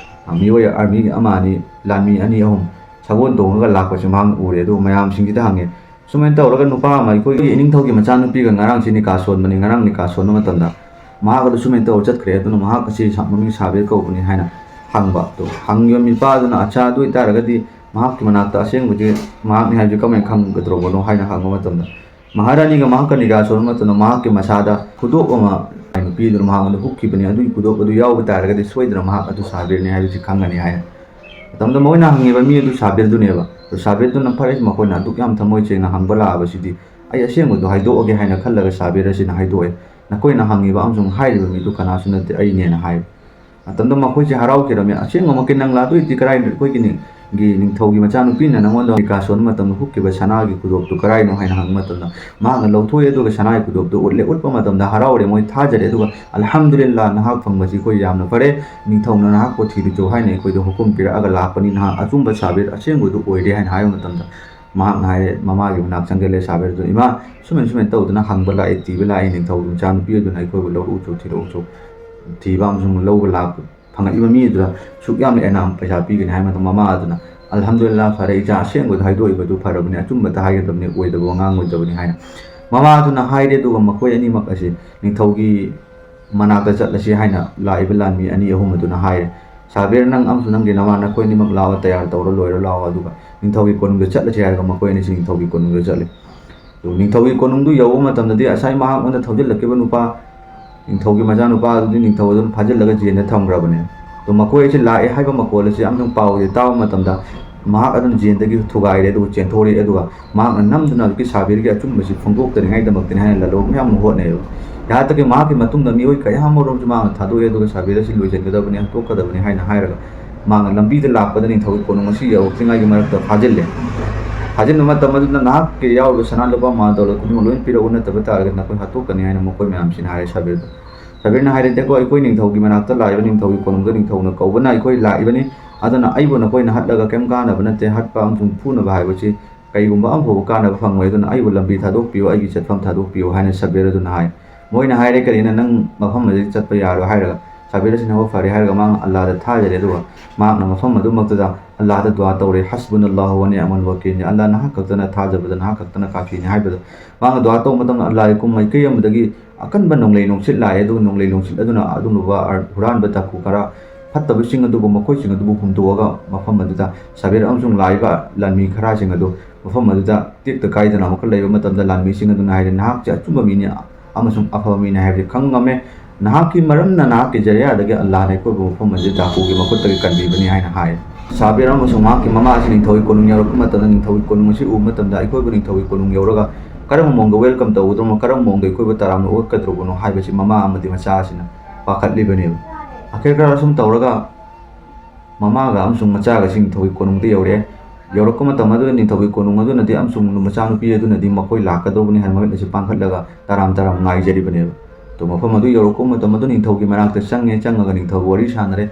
ꯑ, ꯃꯤꯑꯣꯏ ꯑꯥꯔꯃꯤ ꯑꯃ ꯑꯅꯤ, ꯂꯥꯟꯃꯤ ꯑꯅꯤ ꯑꯍꯨꯝ ꯁꯒꯣꯜ ꯇꯣꯡꯉꯒ ꯂꯥꯛꯄꯁꯤ ꯃꯍꯥꯛꯅ ꯎꯔꯦ꯫ ꯑꯗꯨꯒ ꯃꯌꯥꯝꯁꯤꯡꯁꯤꯗ ꯍꯪꯉꯦ, ꯁꯨꯃꯥꯏꯅ ꯇꯧꯔꯒ ꯅꯨꯄꯥ ꯑꯃ, ꯑꯩꯈꯣꯏꯒꯤ ꯏꯅꯤꯡꯊꯧꯒꯤ ꯃꯆꯥꯅꯨꯄꯤꯒ ꯉꯔꯥꯡꯁꯤ ꯅꯤꯀꯥ ꯁꯣꯟꯕꯅꯤ, ꯉꯔꯥꯡ ꯅꯤꯀꯥ ꯁꯣꯟꯕ ꯃꯇꯝꯗ ꯃꯍꯥꯛ ꯑꯗꯨ ꯁꯨꯃꯥꯏꯅ ꯇꯧꯔ ꯆꯠꯈ꯭ꯔꯦ, ꯑꯗꯨꯅ ꯃꯍꯥꯛ ꯑꯁꯤ ꯁꯥ-, ꯃꯃꯤꯡ ꯁꯥꯕꯤꯔ ꯀꯧꯕꯅꯤ ꯍꯥꯏꯅ ꯍꯪꯕ꯫ ꯑꯗꯣ ꯍꯪꯉꯤꯕ ꯃꯤꯄꯥꯗꯨꯅ, "ꯑꯆꯥ, ꯑꯗꯨ ꯑꯣꯏꯇꯥꯔꯒꯗꯤ ꯃꯍꯥꯛꯀꯤ ꯃꯅꯥꯛꯇ ꯑꯁꯦꯡꯕꯗꯤ ꯃꯍꯥꯛꯅꯤ ꯍꯥꯏꯕꯁꯤ ꯀꯃꯥꯏꯅ ꯈꯪꯒꯗ꯭ꯔꯣꯕꯅꯣ?" ꯍꯥꯏꯅ ꯍꯪꯕ ꯃꯇꯝꯗ, ꯃꯍꯥꯔꯥꯅꯤꯒ ꯃꯍꯥꯛꯀ ꯅꯤꯒꯥ ꯁꯣꯟꯕ ꯃꯇꯝꯗ ꯃꯍꯥꯛꯀꯤ ꯃꯁꯥꯗ ꯈꯨꯗꯣꯞ ꯑꯃ ꯅꯨꯄꯤꯗꯨꯅ ꯃꯍꯥꯛꯉꯣꯟꯗ ꯍꯨꯛꯈꯤꯕꯅꯤ, ꯑꯗꯨꯒꯤ ꯈꯨꯗꯣꯞ ꯑꯗꯨ ꯌꯥꯎꯕ ꯇꯥꯔꯒꯗꯤ ꯁꯣꯏꯗꯅ ꯃꯍꯥꯛ ꯑꯗꯨ ꯁꯥꯕꯤꯔꯅꯤ ꯍꯥꯏꯕꯁꯤ ꯈꯪꯒꯅꯤ ꯍꯥꯏꯅ꯫ ꯃꯇꯝꯗ ꯃꯈꯣꯏꯅ ꯍꯪꯉꯤꯕ ꯃꯤ ꯑꯗꯨ ꯁꯥꯕꯤꯔꯗꯨꯅꯦꯕ꯫ ꯑꯗꯨ ꯁꯥꯕꯤꯔꯗꯨꯅ ꯐꯔꯦ, ꯃꯈꯣꯏꯅ ꯑꯗꯨꯛ ꯌꯥꯝ ꯊꯃꯣꯏ ꯁꯦꯡꯅ ꯍꯪꯕ ꯂꯥꯛꯑꯕꯁꯤꯗꯤ ꯑꯩ ꯑꯁꯦꯡꯕꯗꯨ ꯍꯥꯏꯗꯣꯛꯑꯒꯦ ꯍꯥꯏꯅ ꯈꯜꯂꯒ ꯁꯥꯕꯤꯔ ꯑꯁꯤꯅ ꯍꯥꯏꯗꯣꯛꯑꯦ꯫ ꯅꯈꯣꯏꯅ ꯍꯪꯉꯤꯕ ꯑꯃꯁꯨꯡ ꯍꯥꯏꯔꯤꯕ ꯃꯤꯗꯨ ꯀꯅꯥꯁꯨ ꯅꯠꯇꯦ, ꯑꯩꯅꯦꯅ ꯍꯥꯏ꯫ ꯃꯇꯝꯗ ꯃꯈꯣꯏꯁꯦ ꯍꯔꯥꯎꯈꯤꯔꯝꯃꯤ꯫ "ꯑꯁꯦꯡꯕꯃꯛꯀꯤ ꯅꯪ ꯂꯥꯛꯇꯣꯏꯗꯤ ꯀꯔꯥꯏꯅꯣ? ꯑꯩꯈꯣꯏꯒꯤ ꯅꯤ-, ꯒꯤ ꯅꯤꯡꯊꯧꯒꯤ ꯃꯆꯥꯅꯨꯄꯤꯅ ꯅꯪꯉꯣꯟꯗ ꯅꯤꯀꯥ ꯁꯣꯟꯕ ꯃꯇꯝꯗ ꯍꯨꯛꯈꯤꯕ ꯁꯅꯥꯒꯤ ꯈꯨꯗꯣꯞꯇꯨ ꯀꯔꯥꯏꯅꯣ?" ꯍꯥꯏꯅ ꯍꯪꯕ ꯃꯇꯝꯗ ꯃꯍꯥꯛꯅ ꯂꯧꯊꯣꯛꯑꯦ, ꯑꯗꯨꯒ ꯁꯅꯥꯒꯤ ꯈꯨꯗꯣꯞꯇꯨ ꯎꯠꯂꯦ꯫ ꯎꯠꯄ ꯃꯇꯝꯗ ꯍꯔꯥꯎꯔꯦ ꯃꯣꯏ, ꯊꯥꯖꯔꯦ꯫ ꯑꯗꯨꯒ "ꯑꯜꯍꯝꯗꯨꯂꯤꯜꯂꯥ, ꯅꯍꯥꯛ ꯐꯪꯕꯁꯤ ꯑꯩꯈꯣꯏ ꯌꯥꯝꯅ ꯐꯔꯦ, ꯅꯤꯡꯊꯧꯅ ꯅꯍꯥꯛꯄꯨ ꯊꯤꯔꯨꯆꯣ ꯍꯥꯏꯅ ꯑꯩꯈꯣꯏꯗ ꯍꯨꯀꯨꯝ ꯄꯤꯔꯛꯑꯒ ꯂꯥꯛꯄꯅꯤ, ꯅꯍꯥꯛ ꯑꯆꯨꯝꯕ ꯁꯥꯕꯤꯔ ꯑꯁꯦꯡꯕꯗꯨ ꯑꯣꯏꯔꯦ" ꯍꯥꯏꯅ ꯍꯥꯏꯕ ꯃꯇꯝꯗ ꯃꯍꯥꯛꯅ ꯍꯥꯏꯔꯦ, ꯃꯃꯥꯒꯤ ꯃꯅꯥꯛ ꯆꯪꯁꯤꯜꯂꯦ ꯁꯥꯕꯤꯔꯗꯨ, "ꯏꯃꯥ, ꯁꯨꯃꯥꯏꯅ ꯁꯨꯃꯥꯏꯅ ꯇꯧꯗꯅ ꯍꯪꯕ ꯂꯥꯛꯑꯦ, ꯊꯤꯕ ꯂꯥꯛꯑꯦ, ꯅꯤꯡꯊꯧꯒꯤ ꯃꯆꯥꯅꯨꯄꯤ ꯑꯗꯨꯅ ꯑꯩꯈꯣꯏꯕꯨ ꯂꯧꯔꯛꯎꯆꯣ, ꯊꯤꯔꯛꯎꯆꯣ, ꯊꯤꯕ ꯑꯃꯁꯨꯡ ꯂꯧꯕ ꯂꯥꯛꯄ ꯐꯪꯉꯛꯏꯕ ꯃꯤ ꯑꯗꯨꯗ ꯁꯨꯛ ꯌꯥꯝꯅ ꯏꯅꯥꯝ ꯄꯩꯁꯥ ꯄꯤꯒꯅꯤ" ꯍꯥꯏꯕ ꯃꯇꯝꯗ ꯃꯃꯥ ꯑꯗꯨꯅ, "ꯑꯜꯍꯝꯗꯨꯂꯤꯜꯂꯥ, ꯐꯔꯦ ꯏꯆꯥ, ꯑꯁꯦꯡꯕꯗꯨ ꯍꯥꯏꯗꯣꯛꯏꯕꯗꯨ ꯐꯔꯕꯅꯤ, ꯑꯆꯨꯝꯕꯇ ꯍꯥꯏꯒꯗꯕꯅꯤ, ꯑꯣꯏꯗꯕ ꯋꯥ ꯉꯥꯡꯉꯣꯏꯗꯕꯅꯤ" ꯍꯥꯏꯅ ꯃꯃꯥ ꯑꯗꯨꯅ ꯍꯥꯏꯔꯦ꯫ ꯑꯗꯨꯒ ꯃꯈꯣꯏ ꯑꯅꯤꯃꯛ ꯑꯁꯤ ꯅꯤꯡꯊꯧꯒꯤ ꯃꯅꯥꯛꯇ ꯆꯠꯂꯁꯤ ꯍꯥꯏꯅ ꯂꯥꯛꯏꯕ ꯂꯥꯟꯃꯤ ꯑꯅꯤ ꯑꯍꯨꯝ ꯑꯗꯨꯅ ꯍꯥꯏꯔꯦ꯫ "ꯁꯥꯕꯤꯔ, ꯅꯪ ꯑꯃꯁꯨꯡ ꯅꯪꯒꯤ ꯅꯃꯥ ꯅꯈꯣꯏ ꯑꯅꯤꯃꯛ ꯂꯥꯛꯑꯣ, ꯇꯌꯥꯔ ꯇꯧꯔ ꯂꯣꯏꯔ ꯂꯥꯛꯑꯣ, ꯑꯗꯨꯒ ꯅꯤꯡꯊꯧꯒꯤ ꯀꯣꯅꯨꯡꯗ ꯆꯠꯂꯁꯤ" ꯍꯥꯏꯔꯒ ꯃꯈꯣꯏ ꯑꯅꯤꯁꯤ ꯅꯤꯡꯊꯧꯒꯤ ꯀꯣꯅꯨꯡꯗ ꯆꯠꯂꯦ꯫ ꯑꯗꯨ ꯅꯤꯡꯊꯧꯒꯤ ꯀꯣꯅꯨꯡꯗꯨ ꯌꯧꯕ ꯃꯇꯝꯗꯗꯤ ꯉꯁꯥꯏ ꯃꯍꯥꯛꯉꯣꯟꯗ ꯊꯧꯖꯤꯜꯂꯛꯈꯤꯕ ꯅꯨꯄꯥ, ꯅꯤꯡꯊꯧꯒꯤ ꯃꯆꯥꯅꯨꯄꯥ ꯑꯗꯨꯗꯤ ꯅꯤꯡꯊꯧ ꯑꯗꯨꯅ ꯐꯥꯖꯤꯜꯂꯒ ꯖꯦꯜꯗ ꯊꯝꯈ꯭ꯔꯕꯅꯦ꯫ ꯑꯗꯣ ꯃꯈꯣꯏ ꯑꯁꯤ ꯂꯥꯛꯑꯦ ꯍꯥꯏꯕ ꯃꯈꯣꯜ ꯑꯁꯤ ꯑꯃꯁꯨꯡ ꯄꯥꯎ ꯑꯁꯤ ꯇꯥꯕ ꯃꯇꯝꯗ ꯃꯍꯥꯛ ꯑꯗꯨꯝ ꯖꯦꯜꯗꯒꯤ ꯊꯨꯒꯥꯏꯔꯦ, ꯑꯗꯨꯒ ꯆꯦꯟꯊꯣꯔꯛꯑꯦ꯫ ꯑꯗꯨꯒ ꯃꯍꯥꯛꯅ ꯅꯝꯗꯨꯅ ꯍꯧꯖꯤꯛꯀꯤ ꯁꯥꯕꯤꯔꯒꯤ ꯑꯆꯨꯝꯕꯁꯤ ꯐꯣꯡꯗꯣꯛꯇꯅꯤꯡꯉꯥꯏꯗꯃꯛꯇꯅꯤ ꯍꯥꯏꯅ ꯂꯥꯂꯣꯡ ꯌꯥꯝꯅ ꯍꯣꯠꯅꯩꯌꯦꯕ꯫ ꯌꯥꯍꯥꯛꯇꯒꯤ ꯃꯍꯥꯛꯀꯤ ꯃꯇꯨꯡꯗ ꯃꯤꯑꯣꯏ ꯀꯌꯥ ꯑꯃꯔꯣꯝꯁꯨ ꯃꯍꯥꯛꯅ ꯊꯥꯗꯣꯛꯑꯦ, ꯑꯗꯨꯒ ꯁꯥꯕꯤꯔ ꯑꯁꯤ ꯂꯣꯏꯁꯤꯟꯒꯗꯕꯅꯤ, ꯍꯥꯠꯇꯣꯛꯀꯗꯕꯅꯤ ꯍꯥꯏꯅ ꯍꯥꯏꯔꯒ ꯃꯍꯥꯛꯅ ꯂꯝꯕꯤꯗ ꯂꯥꯛꯄꯗ ꯅꯤꯡꯊꯧꯒꯤ ꯀꯣꯅꯨꯡ ꯑꯁꯤ ꯌꯧꯔꯛꯇ꯭ꯔꯤꯉꯩꯒꯤ ꯃꯔꯛꯇ ꯐꯥꯖꯤꯜꯂꯦ꯫ ꯐꯥꯖꯤꯟꯕ ꯃꯇꯝ ꯑꯗꯨꯗ ꯅꯍꯥꯛꯀꯤ ꯌꯥꯎꯔꯤꯕ ꯁꯅꯥ ꯂꯨꯄꯥ ꯃꯥꯜ ꯗꯧꯂꯠ ꯈꯨꯗꯤꯡꯃꯛ ꯂꯣꯏꯅ ꯄꯤꯔꯛꯎ, ꯅꯠꯇꯕ ꯇꯥꯔꯒꯗꯤ ꯅꯈꯣꯏ ꯍꯥꯠꯇꯣꯛꯀꯅꯤ ꯍꯥꯏꯅ ꯃꯈꯣꯏ ꯃꯌꯥꯝꯁꯤꯅ ꯍꯥꯏꯔꯦ ꯁꯥꯕꯤꯔꯗ꯫ ꯁꯥꯕꯤꯔꯅ ꯍꯥꯏꯔꯦ, "ꯗꯦꯀꯣ, ꯑꯩꯈꯣꯏ ꯅꯤꯡꯊꯧꯒꯤ ꯃꯅꯥꯛꯇ ꯂꯥꯛꯏꯕ ꯅꯤꯡꯊꯧꯒꯤ ꯀꯣꯅꯨꯡꯗ ꯅꯤꯡꯊꯧꯅ ꯀꯧꯕꯅ ꯑꯩꯈꯣꯏ ꯂꯥꯛꯏꯕꯅꯤ, ꯑꯗꯨꯅ ꯑꯩꯕꯨ ꯅꯈꯣꯏꯅ ꯍꯥꯠꯂꯒ ꯀꯩꯝ ꯀꯥꯟꯅꯕ ꯅꯠꯇꯦ, ꯍꯥꯠꯄ ꯑꯃꯁꯨꯡ ꯐꯨꯅꯕ ꯍꯥꯏꯕꯁꯤ ꯀꯩꯒꯨꯝꯕ ꯑꯃꯐꯥꯎꯕ ꯀꯥꯟꯅꯕ ꯐꯪꯉꯣꯏ, ꯑꯗꯨꯅ ꯑꯩꯕꯨ ꯂꯝꯕꯤ ꯊꯥꯗꯣꯛꯄꯤꯌꯨ, ꯑꯩꯒꯤ ꯆꯠꯐꯝ ꯊꯥꯗꯣꯛꯄꯤꯌꯨ" ꯍꯥꯏꯅ ꯁꯥꯕꯤꯔ ꯑꯗꯨꯅ ꯍꯥꯏ꯫ ꯃꯣꯏꯅ ꯍꯥꯏꯔꯦ, "ꯀꯔꯤꯅ ꯅꯪ ꯃꯐꯝ ꯑꯁꯤꯗ ꯆꯠꯄ ꯌꯥꯔꯣꯏ" ꯍꯥꯏꯔꯒ, ꯁꯥꯕꯤꯔ ꯑꯁꯤꯅ, "ꯍꯣ, ꯐꯔꯦ" ꯍꯥꯏꯔꯒ ꯃꯥꯅ ꯑꯜꯂꯥꯗ ꯊꯥꯖꯔꯦ꯫ ꯑꯗꯨꯒ ꯃꯍꯥꯛꯅ ꯃꯐꯝ ꯑꯗꯨꯃꯛꯇꯨꯗ ꯑꯜꯂꯥꯗ ꯗꯨꯋꯥ ꯇꯧꯔꯦ, "ꯍꯁꯕꯨꯅꯜꯂꯥꯍꯨ ꯋꯥ ꯅꯤ'ꯃꯜ ꯋꯀꯤꯜꯅꯤ, ꯑꯜꯂꯥ ꯅꯍꯥꯛ ꯈꯛꯇꯅ ꯊꯥꯖꯕꯗ ꯅꯍꯥꯛ ꯈꯛꯇꯅ ꯀꯥꯐꯤꯅꯤ" ꯍꯥꯏꯕꯗ, ꯃꯥꯅ ꯗꯨꯋꯥ ꯇꯧꯕ ꯃꯇꯝꯗ ꯑꯜꯂꯥꯒꯤ ꯀꯨꯝ ꯃꯥꯏꯀꯩ ꯑꯃꯗꯒꯤ ꯑꯀꯟꯕ ꯅꯣꯡꯂꯩ ꯅꯨꯡꯁꯤꯠ ꯂꯥꯛꯑꯦ꯫ ꯑꯗꯨꯒ ꯅꯣꯡꯂꯩ ꯅꯨꯡꯁꯤꯠ ꯑꯗꯨꯅ ꯑꯗꯨꯒꯨꯝꯂꯕ ꯑꯔ-, ꯍꯨꯔꯥꯟꯕ ꯇꯥꯡꯈꯨꯜ ꯈꯔ, ꯐꯠꯇꯕꯁꯤꯡ ꯑꯗꯨꯕꯨ, ꯃꯈꯣꯏꯁꯤꯡ ꯑꯗꯨꯕꯨ ꯍꯨꯝꯗꯣꯛꯑꯒ, ꯃꯐꯝ ꯑꯗꯨꯗ ꯁꯥꯕꯤꯔ ꯑꯃꯁꯨꯡ ꯂꯥꯛꯏꯕ ꯂꯥꯟꯃꯤ ꯈꯔꯁꯤꯡ ꯑꯗꯨ ꯃꯐꯝ ꯑꯗꯨꯗ ꯇꯦꯛꯇ ꯀꯥꯏꯗꯅ ꯑꯃꯨꯛꯀ ꯂꯩꯕ ꯃꯇꯝꯗ, ꯂꯥꯟꯃꯤꯁꯤꯡ ꯑꯗꯨꯅ ꯍꯥꯏꯔꯦ, "ꯅꯍꯥꯛꯁꯦ ꯑꯆꯨꯝꯕ ꯃꯤꯅꯤ ꯑꯃꯁꯨꯡ ꯑꯐꯕ ꯃꯤꯅꯤ ꯍꯥꯏꯕꯁꯤ ꯈꯪꯕ ꯉꯝꯃꯦ꯫ ꯅꯍꯥꯛꯀꯤ ꯃꯔꯝꯅ, ꯅꯍꯥꯛꯀꯤ ꯖꯔꯤꯌꯥꯗꯒꯤ ꯑꯜꯂꯥꯍꯅ ꯑꯩꯈꯣꯏꯕꯨ ꯃꯐꯝ ꯑꯁꯤꯗ ꯇꯥꯡꯈꯨꯜꯒꯤ ꯃꯈꯨꯠꯇꯒꯤ ꯀꯟꯕꯤꯕꯅꯤ" ꯍꯥꯏꯅ ꯍꯥꯏ꯫ ꯁꯥꯕꯤꯔ ꯑꯃꯁꯨꯡ ꯃꯍꯥꯛꯀꯤ ꯃꯃꯥ ꯑꯁꯤ ꯅꯤꯡꯊꯧꯒꯤ ꯀꯣꯅꯨꯡ ꯌꯧꯔꯛꯄ ꯃꯇꯝꯗ, ꯅꯤꯡꯊꯧꯒꯤ ꯀꯣꯅꯨꯡ ꯑꯁꯤ ꯎꯕ ꯃꯇꯝꯗ, "ꯑꯩꯈꯣꯏꯕꯨ ꯅꯤꯡꯊꯧꯒꯤ ꯀꯣꯅꯨꯡ ꯌꯧꯔꯒ ꯀꯔꯝꯕ ꯃꯑꯣꯡꯗ welcome ꯇꯧꯒꯗ꯭ꯔꯣ, ꯀꯔꯝꯕ ꯃꯑꯣꯡꯗ ꯑꯩꯈꯣꯏꯕꯨ ꯇꯔꯥꯝꯅ ꯑꯣꯛꯀꯗ꯭ꯔꯕꯅꯣ?" ꯍꯥꯏꯕꯁꯤ ꯃꯃꯥ ꯑꯃꯗꯤ ꯃꯆꯥ ꯑꯁꯤꯅ ꯄꯥꯈꯠꯂꯤꯕꯅꯦꯕ꯫ ꯑꯈꯦꯔ ꯈꯔ ꯑꯁꯨꯝ ꯇꯧꯔꯒ ꯃꯃꯥꯒ ꯑꯃꯁꯨꯡ ꯃꯆꯥꯒꯁꯤ ꯅꯤꯡꯊꯧꯒꯤ ꯀꯣꯅꯨꯡꯗ ꯌꯧꯔꯛꯑꯦ꯫ ꯌꯧꯔꯛꯄ ꯃꯇꯝ ꯑꯗꯨꯗ ꯅꯤꯡꯊꯧꯒꯤ ꯀꯣꯅꯨꯡ ꯑꯗꯨꯅꯗꯤ ꯑꯃꯁꯨꯡ ꯃꯆꯥꯅꯨꯄꯤ ꯑꯗꯨꯅꯗꯤ ꯃꯈꯣꯏ ꯂꯥꯛꯀꯗꯧꯕꯅꯤ ꯍꯥꯏꯅ ꯃꯃꯤꯠ ꯑꯁꯤ ꯄꯥꯡꯈꯠꯂꯒ ꯇꯔꯥꯝ ꯇꯔꯥꯝ ꯉꯥꯏꯖꯔꯤꯕꯅꯦꯕ꯫ ꯑꯗꯣ ꯃꯐꯝ ꯑꯗꯨ ꯌꯧꯔꯛꯄ ꯃꯇꯝ ꯑꯗꯨ ꯅꯤꯡꯊꯧꯒꯤ ꯃꯅꯥꯛꯇ ꯆꯪꯉꯦ, ꯆꯪꯉꯒ ꯅꯤꯡꯊꯧꯒ ꯋꯥꯔꯤ ꯁꯥꯟꯅꯔꯦ꯫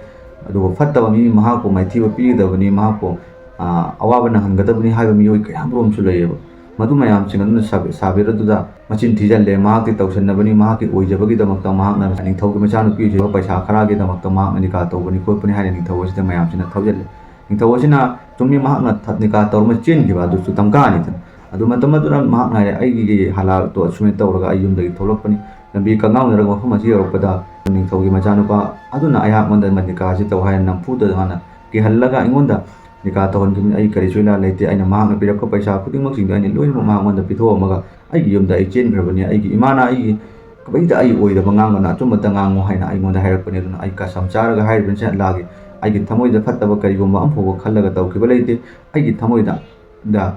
ꯑꯗꯨꯒ ꯐꯠꯇꯕ ꯃꯤ, ꯃꯍꯥꯛꯄꯨ ꯃꯥꯏꯊꯤꯕ ꯄꯤꯒꯗꯕꯅꯤ, ꯃꯍꯥꯛꯄꯨ, ꯑꯥ, ꯑꯋꯥꯕ ꯅꯪꯍꯟꯒꯗꯕꯅꯤ ꯍꯥꯏꯕ ꯃꯤꯑꯣꯏ ꯀꯌꯥꯃꯔꯨꯝꯁꯨ ꯂꯩꯌꯦꯕ꯫ ꯃꯗꯨ ꯃꯌꯥꯝꯁꯤꯡ ꯑꯗꯨꯅ ꯁꯥꯕꯤ-, ꯁꯥꯕꯤꯔ ꯑꯗꯨꯗ ꯃꯆꯤꯟ ꯊꯤꯖꯤꯜꯂꯦ, ꯃꯍꯥꯛꯇꯤ ꯇꯧꯁꯟꯅꯕꯅꯤ, ꯃꯍꯥꯛꯀꯤ ꯑꯣꯏꯖꯕꯒꯤꯗꯃꯛꯇ ꯃꯍꯥꯛꯅ ꯅꯤꯡꯊꯧꯒꯤ ꯃꯆꯥꯅꯨꯄꯤꯁꯤꯕꯨ ꯄꯩꯁꯥ ꯈꯔꯒꯤꯗꯃꯛꯇ ꯃꯍꯥꯛꯅ ꯅꯤꯀꯥ ꯇꯧꯕꯅꯤ ꯈꯣꯠꯄꯅꯤ ꯍꯥꯏꯅ ꯅꯤꯡꯊꯧ ꯑꯁꯤꯗ ꯃꯌꯥꯝꯁꯤꯅ ꯊꯧꯖꯤꯜꯂꯦ꯫ ꯅꯤꯡꯊꯧ ꯑꯁꯤꯅ ꯆꯨꯝꯃꯤ, ꯃꯍꯥꯛꯅ ꯊ-, ꯅꯤꯀꯥ ꯇꯧꯔꯝꯃ ꯆꯦꯟꯈꯤꯕ ꯑꯗꯨꯁꯨ ꯇꯝꯀꯥꯅꯤꯗꯅ꯫ ꯑꯗꯨ ꯃꯇꯝ ꯑꯗꯨꯗ ꯃꯍꯥꯛꯅ ꯍꯥꯏꯔꯦ, "ꯑꯩꯒꯤ ꯍꯂꯥꯜꯗꯣ ꯑꯁꯨꯃꯥꯏꯅ ꯇꯧꯔꯒ ꯑꯩ ꯌꯨꯝꯗꯒꯤ ꯊꯣꯛꯂꯛꯄꯅꯤ, ꯂꯝꯕꯤ ꯀꯛꯉꯥꯎꯅꯔꯒ ꯃꯐꯝ ꯑꯁꯤ ꯌꯧꯔꯛꯄꯗ ꯅꯤꯡꯊꯧꯒꯤ ꯃꯆꯥꯅꯨꯄꯥ ꯑꯗꯨꯅ ꯑꯩꯍꯥꯛꯉꯣꯟꯗ ꯅꯤꯀꯥ ꯑꯁꯤ ꯇꯧ ꯍꯥꯏꯅ ꯅꯝꯐꯨꯗ ꯃꯥꯅ ꯀꯤꯍꯜꯂꯒ ꯑꯩꯉꯣꯟꯗ ꯅꯤꯀꯥ ꯇꯧꯍꯟꯈꯤꯕꯅꯤ꯫ ꯑꯩ ꯀꯔꯤꯁꯨ ꯏꯔꯥꯜ ꯂꯩꯇꯦ꯫ ꯑꯩꯅ ꯃꯍꯥꯛꯅ ꯄꯤꯔꯛꯄ ꯄꯩꯁꯥ ꯈꯨꯗꯤꯡꯃꯛꯁꯤꯡꯗꯣ ꯑꯩꯅ ꯂꯣꯏꯅꯃꯛ ꯃꯍꯥꯛꯉꯣꯟꯗ ꯄꯤꯊꯣꯛꯑꯝꯃꯒ ꯑꯩꯒꯤ ꯌꯨꯝꯗ ꯑꯩ ꯆꯦꯟꯈ꯭ꯔꯕꯅꯤ꯫ ꯑꯩꯒꯤ ꯏꯃꯥꯅ ꯑꯩꯒꯤ ꯀꯕꯩꯗ ꯑꯩ ꯑꯣꯏꯗꯕ ꯉꯥꯡꯒꯅꯨ, ꯑꯆꯨꯝꯕꯇ ꯉꯥꯡꯉꯨ ꯍꯥꯏꯅ ꯑꯩꯉꯣꯟꯗ ꯍꯥꯏꯔꯛꯄꯅꯤ꯫ ꯑꯗꯨꯅ ꯑꯩ ꯀꯁꯝ ꯆꯥꯔꯒ ꯍꯥꯏꯔꯤꯕꯅꯤ ꯁꯤ ꯑꯜꯂꯥꯒꯤ, ꯑꯩꯒꯤ ꯊꯃꯣꯏꯗ ꯐꯠꯇꯕ ꯀꯔꯤꯒꯨꯝꯕ ꯑꯃꯐꯥꯎꯕ ꯈꯜꯂꯒ ꯇꯧꯈꯤꯕ ꯂꯩꯇꯦ꯫ ꯑꯩꯒꯤ ꯊꯃꯣꯏꯗ ꯗ